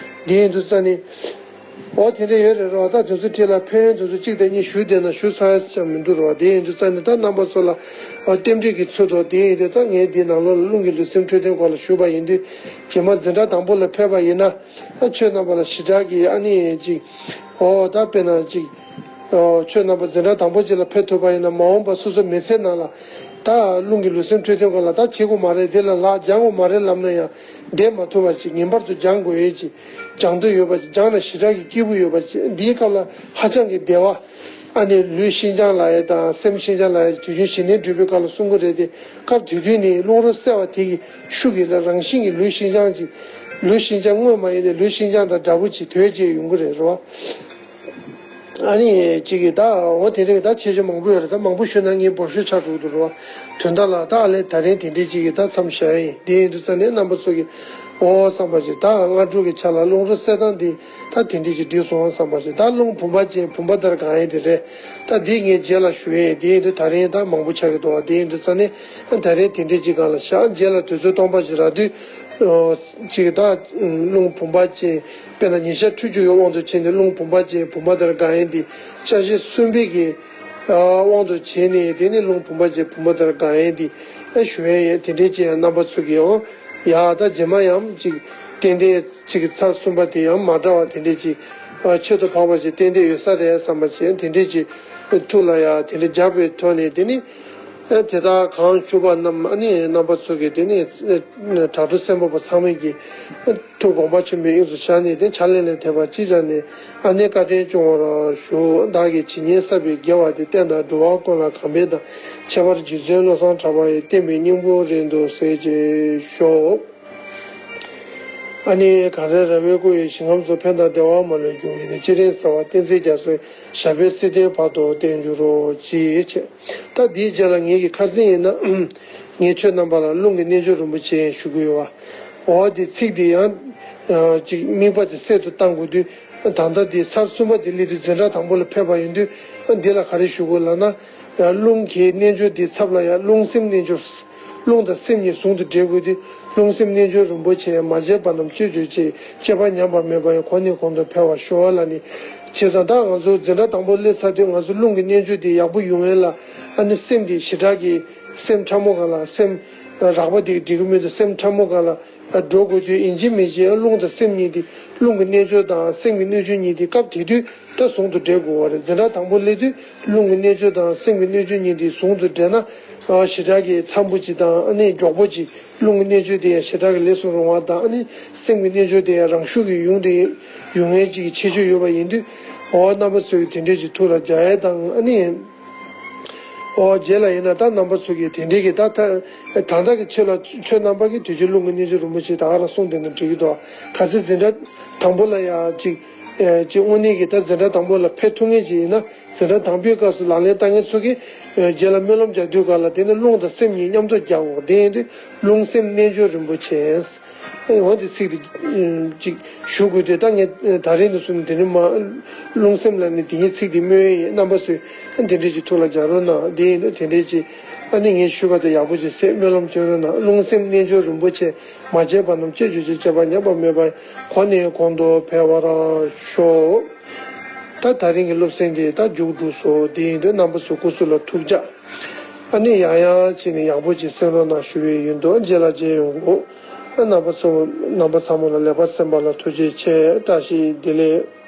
དེ་ཡིན་དུས་ཙང་ནི། འོ་དེ་འདྲ་ཡོད་རེད་རོ། ད་དེ་ཚོ་ཁྲིད་ལ་ཕན་ཡོན་དེ་ཚོ་གཅིག་དང་གཉིས་ཞུས་བསྡད་ན་ཞུ་ཚར་ཡ་ཅང་མི་འདུག་རོ། དེ་ཡིན་དུས་ཙང་ནི་ད་རྣམ་པ་ཚོ་ལ་ཨ་རྟེན་འབྲེལ་གྱི་ཚུལ་དུ་དེ་ཡིན་དུས་ད་ངས་འདི་ནང་ལོགས་ལ་རླུང་གི་ལུས་སེམས་འཕྲོད་བསྟེན་སྐོར་ལ་ཞུས་པ་ཡིན་དུས་རྗེས་མ་འཛིན་གྲྭ་དང་པོ་ལ་ཕེབས་པ་ཡིན་ན་ཨ་ཁྱོད་རྣམ་པ་ལ་ཞེ་དྲག་གི་ཨ་ནི་ཅིག་ཨོ་ད་དཔེར་ན་ཅིག་ཨོ་ཁྱོད་རྣམ་པ་འཛིན་གྲྭ་དང་པོ་ཅིག་ལ་ཕེབས་ཐུབ་པ་ཡིན་ན་མ་འོངས་པ་སོ་སོ་མི་ཚེ་ནང་ལ་ད་རླུང་གི་ལུས་སེམས་འཕྲོད་བསྟེན་སྐོར་ལ་ད་བྱེད་དགོས་མ་རེད། དེ་ལ་ལག་སྦྱང་དགོས་མ་རེད་ལབ་ན་ཡང་བསྡད་མ་ཐུབ་པ་ཅིག་ངེས་པར་དུ་སྦྱང་དགོས་ཡས་ཅིག་སྦྱང་འདོད་ཡོད་པ་ཅིག་སྦྱངས་ན་ཞེ་དྲག་གི་སྐྱིད་པོ་ཡོད་པ་ཅིག་འདིའི་སྐབས་ལ་ཧ་ཅང་གི་བདེ་བ། ཨ་ནི་ལུས་ཤིན་སྦྱངས་ལབ་ཡས་དང་སེམས་ཤིན་སྦྱངས་ལབ་ཡས་དུས་རྒྱུན་ཞི་གནས་སྒྲུབ་པའི་སྐབས་ལ་གསུང་གི་རེད་དེ། སྐབས་དེ་དུས་ནི་རླུང་རོ་བསལ་བ་དེ་གི་ཤུགས་ཀྱིས་ལ་རང་བཞིན་གྱིས་ལུས་ཤིན་སྦྱངས་ཅིག་ལུས་ཤིན་སྦྱངས་དངོས་མ་ཡིན་ཏེ་ལུས་ཤིན་སྦྱངས་དང་འདྲ་པོ་ཅིག་དོད་ཅིག་ཡོང་གི་རེད་རོ། ཨ་ནི་ཅིག་གི་ད་འོ་དེ་རིང་ད་ཆེ་ཆུང་མང་པོ་ཡོད་རེད། ད་མང་པོ་ཞུས་ན་ངས་འབོར་ཤོས་ཆགས་འགྲོ་གི་འདུག་རོ། དོན་དག་ལ་ད་ལས་ད་རིང་དེ་འདྲས་ཅིག་གི་ད་མཚམས་བཞག་ཡིན། དེ་ཡིན་དུས་ཙང་ནས་རྣམ་པ་ཚོ་གི་འོ་བསམ་པ་ཞིག་ད་སྔ་དྲོ་གི་ཆ་ལ་རླུང་རོ་བསལ་སྟངས་འདི་ད་དེ་འདྲས་ཅིག་འགྲིག་སོང་བསམ་པ་ཞིག་ད་རླུང་བུམ་པ་ཅན་བུམ་པ་ལྟར་གང་ཡིན་དེ་རེད། ད་འདི་ངས་རྗེས་ལ་ཞུ་ཡིན། དེ་ཡིན་དུས་ད་རིང་ད་མང་པོ་ཆགས་ཀྱི་འདུག་དེ་ཡིན་དུས་ཙང་ནས་ད་རིང་དེ་འདྲས་ཅིག་སྒང་ལ་བཞག་རྗེས་ལ་དུས་ཚོད་སྟོང་པ་ཞིག་རག་དུས་ཅིག་ད་རླུང་བུམ་པ་ཅན་དཔེར་ན་ཉིན་ཞག་ཕྲུགས་གཅིག་ཡོད་དབང་དུ་བྱས་ནས་རླུང་བུམ་པ་ཅན་བུམ་པ་ལྟར་གང་ཡིན་དེ་དཔྱད་གཞི་གསུམ་པའི་གི་དབང་དུ་བྱས་ནས་དེ་ནི་རླུང་བུམ་པ་ཅན་བུམ་པ་ལྟར་གང་ཡིན་དེ་ཞུ་ཡ་ཡིན། དེ་འདྲས་ཅིག་རྣམ་པ་ཚོ་གི་ཡང་ཡ་ད་རྗེས་མ་ཡང་ཅིག་ཏན་ཏན་ཅིག་ཚར་གསུམ་པ་དེ་ཡང་མ་འདྲ་བ་དེ་འདྲས་ཅིག་ཆེད་དུ་འཕགས་པ་ཅིག་ཏན་ཏན་ཡོད་ས་རེད་བསམ་པ་ཅིག་དེ་འདྲས་ཅིག་ཐུགས་ལ་ཡ་དེ་འདྲས་འཇགས་པའི་ཐོག་ནས་དེ་ནི་དེ་དག་གང་ཞུ་བ་རྣམས་ཨ་ནི་རྣམ་པ་ཚོ་གི་དེ་ནི་དྲག་པོ་སེམས་དཔའ་པོ་ཚང་མས་ཀྱི་ཐུགས་དགོངས་པ་ཆེན་པོའི་དབྱིངས་སུ་བཞག་ནས་དེ་ཕྱག་ལེན་ལ་འཐད་པ་ཅི་བྱ་ནས་ཨ་ནི་བཀའ་དྲིན་སྐྱོང་བར་ཞུ། བདག་གིས་ཇི་སྙེད་བསགས་པའི་དགེ་བ་དེ་བསྟན་དང་འགྲོ་བ་ཀུན་ལ་གང་ཕན་དང་། ཁྱད་པར་རྗེ་བཙུན་བློ་བཟང་གྲགས་པ་ཡི་བསྟན་པའི་སྙིང་པོ་རིང་དུ་གསལ་བྱེད་ཤོག་ཨ་ནི་གངས་རི་ར་བའི་སྐུ་ཡི་ཞིང་ཁམས་སུ་ཕན་དང་བདེ་བ་མ་ལུས་འབྱུང་བའི་ནི་སྤྱན་རས་གཟིགས་དབང་བསྟན་འཛིན་རྒྱ་མཚོའི་ཞབས་པད་སྲིད་མཐའི་བར་དུ་བརྟན་གྱུར་ཅིག་བྱས། ད་འདིའི་རྗེས་ལ་ངེད་ཀྱི་ཁ་སང་ཡིན་ན་ངས་ཁྱོད་རྣམ་པ་ལ་རླུང་གི་རྣལ་འབྱོར་རིན་པོ་ཆེ་ཞུ་གི་ཡོད་པ། འོ་དེ་ཚིག་དེ་ཡང་ཅིག་དམིགས་པ་དེ་གསལ་དུ་བཏང་དགོས་དུས། ད་ལྟ་འདི་ཚར་གསུམ་པ་དེ་སླེབས་དུས་འཛིན་གྲྭ་དང་པོ་ལ་ཕེབས་པ་ཡིན་དུས་འདི་ལ་ག་རེ་ཞུ་དགོས་ལབ་ན། རླུང་གི་རྣལ་འབྱོར་འདི་ཚབ་ལ་ཡང་རླུང་སེམས་རྣལ་འབྱོར། རླུང་དང་སེམས་གཉིས་ཟུང་དུ་འབྲེལ་དགོས་དུས་རླུང་སེམས་རྣལ་འབྱོར་རིན་པོ་ཆེ་མ་བརྗེད་པ་རྣམས་སྤྱོད་བྱེད་ཅེས་སྤྱད་པ་ཉམས་པ་མེད་པ་ཡང་གོང་ནས་གོང་དུ་འཕེལ་བར་ཤོག་ལབ་ནས། བྱས་ཙང་ད་ང་ཚོ་འཛིན་གྲྭ་དང་པོ་སླེབས་ཚར་དུས་ང་ཚོ་རླུང་གི་རྣལ་འབྱོར་འདི་ཡག་པོ་ཡོང་ཡས་ལ་ཨ་ནི་སེམས་འདི་ཞེ་དྲག་གི་སེམས་ཕྲ་མོ་གང་ལ་སེམས་རགས་པ་འདི་འགྲིག་གི་མི་འདུག་སེམས་ཕྲ་མོ་གང་ལ། འགྲོ་དགོས་དུས་ཡིན་གཅིག་མིན་གཅིག་རླུང་དང་སེམས་གཉིས་དེ་རླུང་གི་རྣལ་འབྱོར་དང་སེམས་ཀྱི་རྣལ་འབྱོར་གཉིས་དེ་སྐབས་དེ་དུས་ད་ཟུང་དུ་འབྲེལ་དགོས་པ་རེད། འཛིན་གྲྭ་དང་པོ་སླེབས་དུས་རླུང་གི་རྣལ་འབྱོར་དང་སེམས་ཀྱི་རྣལ་འབྱོར་གཉིས་དེ་ཟུང་དུ་འབྲེལ་ན་ཞེ་དྲག་གི་འཚམ་པོ་ཅིག་དང་ཨ་ནི་མགྱོགས་པོ་ཅིག་རླུང་གི་རྣལ་འབྱོར་དེ་ཡང་ཞེ་དྲག་གི་ལས་སུ་རུང་བ་དང་ཨ་ནི་སེམས་ཀྱི་རྣལ་འབྱོར་དེ་ཡང་རང་ཤུགས་ཀྱིས་ཡོང་དེ་ཡོང་ངེས་ཅིག་གི་ཁྱད་ཆོས་ཡོད་པ་ཡིན་དུས་འོ་རྣམ་པ་ཚོས་དེ་འདྲས་ཅིག་ཐུགས་ལ་འཇགས་ཡས་དང་ཨ་ནི། ཨོ་རྗེས་ལ་ཡིན་ན་ད་རྣམ་པ་ཚོ་གིས་དེ་འདྲའི་གི་ད་ད་ད་ལྟ་གི་ཆོས་ལ་ཆོས་རྣམ་པ་གི་དུས་ཀྱི་རླུང་གི་རྣལ་འབྱོར་རིན་པོ་ཆེ་ད་ག་རང་གསུངས་དེ་ནི་འགྲིག་གི་འདུག་གལ་སྲིད་འཛིན་གྲྭ་དང་པོ་ལ་ཡང་ཅིག་ཅིག་དངོས་གནས་ཀྱི་ད་འཛིན་གྲྭ་དང་པོ་ལ་ཕེབས་ཐུབ་ངེས་ཅིག་ཡིན་ན་འཛིན་གྲྭ་དང་པོའི་སྐབས་སུ་ལག་ལེན་བསྟར་མཁན་ཚོ་གིས་རྗེས་ལ་སྨོན་ལམ་རྒྱག་དུས་སྐབས་ལ་དེ་ནི་རླུང་དང་སེམས་གཉིས་མཉམ་དུ་རྒྱག་དགོས། དེ་ཡིན་དུས་རླུང་སེམས་རྣལ་འབྱོར་རིན་པོ་ཆེ། འོ་དེ་ཚིག་དེ་ཅིག་ཞུ་དགོས་དུས་ད་ངས་ད་རིང་དུ་སོང་ནས་དེ་ནི་མ་རླུང་སེམས་ལ་ནི་དེ་ཉིད་ཚིག་དེ་སྨོས་ཡིན། རྣམ་པ་ཚོས་དེ་འདྲས་ཀྱི་ཐུགས་ལ་འཇགས་རོགས་གནང་། དེ་ཡིན་དུས་དེ་འདྲས་ཀྱི་ཨ་ནི་ངས་ཞུས་པ་དེ་ཡག་པོ་ཅིག་སེ་སྨོན་ལམ་བྱོན་རོགས་གནང་། རླུང་སེམས་རྣལ་འབྱོར་རིན་པོ་ཆེ་མ་བརྗེད་པ་རྣམས་སྤྱོད་བྱེད་ཅེས་སྤྱད་པ་ཉམས་པ་མེད་པ་གོང་ནས་གོང་དུ་འཕེལ་བར་ཤོག་ད་ད་རིང་གི་སློབ་ཚན་དེ་ད་མཇུག་གྲུབ་སོང་། དེ་ཡིན་དུས་རྣམ་པ་ཚོ་སྐུ་གཟུགས་ལ་ཐུགས་ཅག་ཨ་ནི་ཡང་ཡང་བྱས་ནས་ཡག་པོ་ཅིག་གསན་རོགས་གནང་ཞུ་བའི་ཡིན་འདུག་རྗེས་ལ་མཇལ་ཡོང་གོ་རྣམ་པ་ཚོ་རྣམ་པ་ཚང་མ་ལ་ལེགས་པར་གསན་པ་ལ་ཐུགས་རྗེ་ཆེ། བཀྲ་ཤིས་བདེ་ལེགས།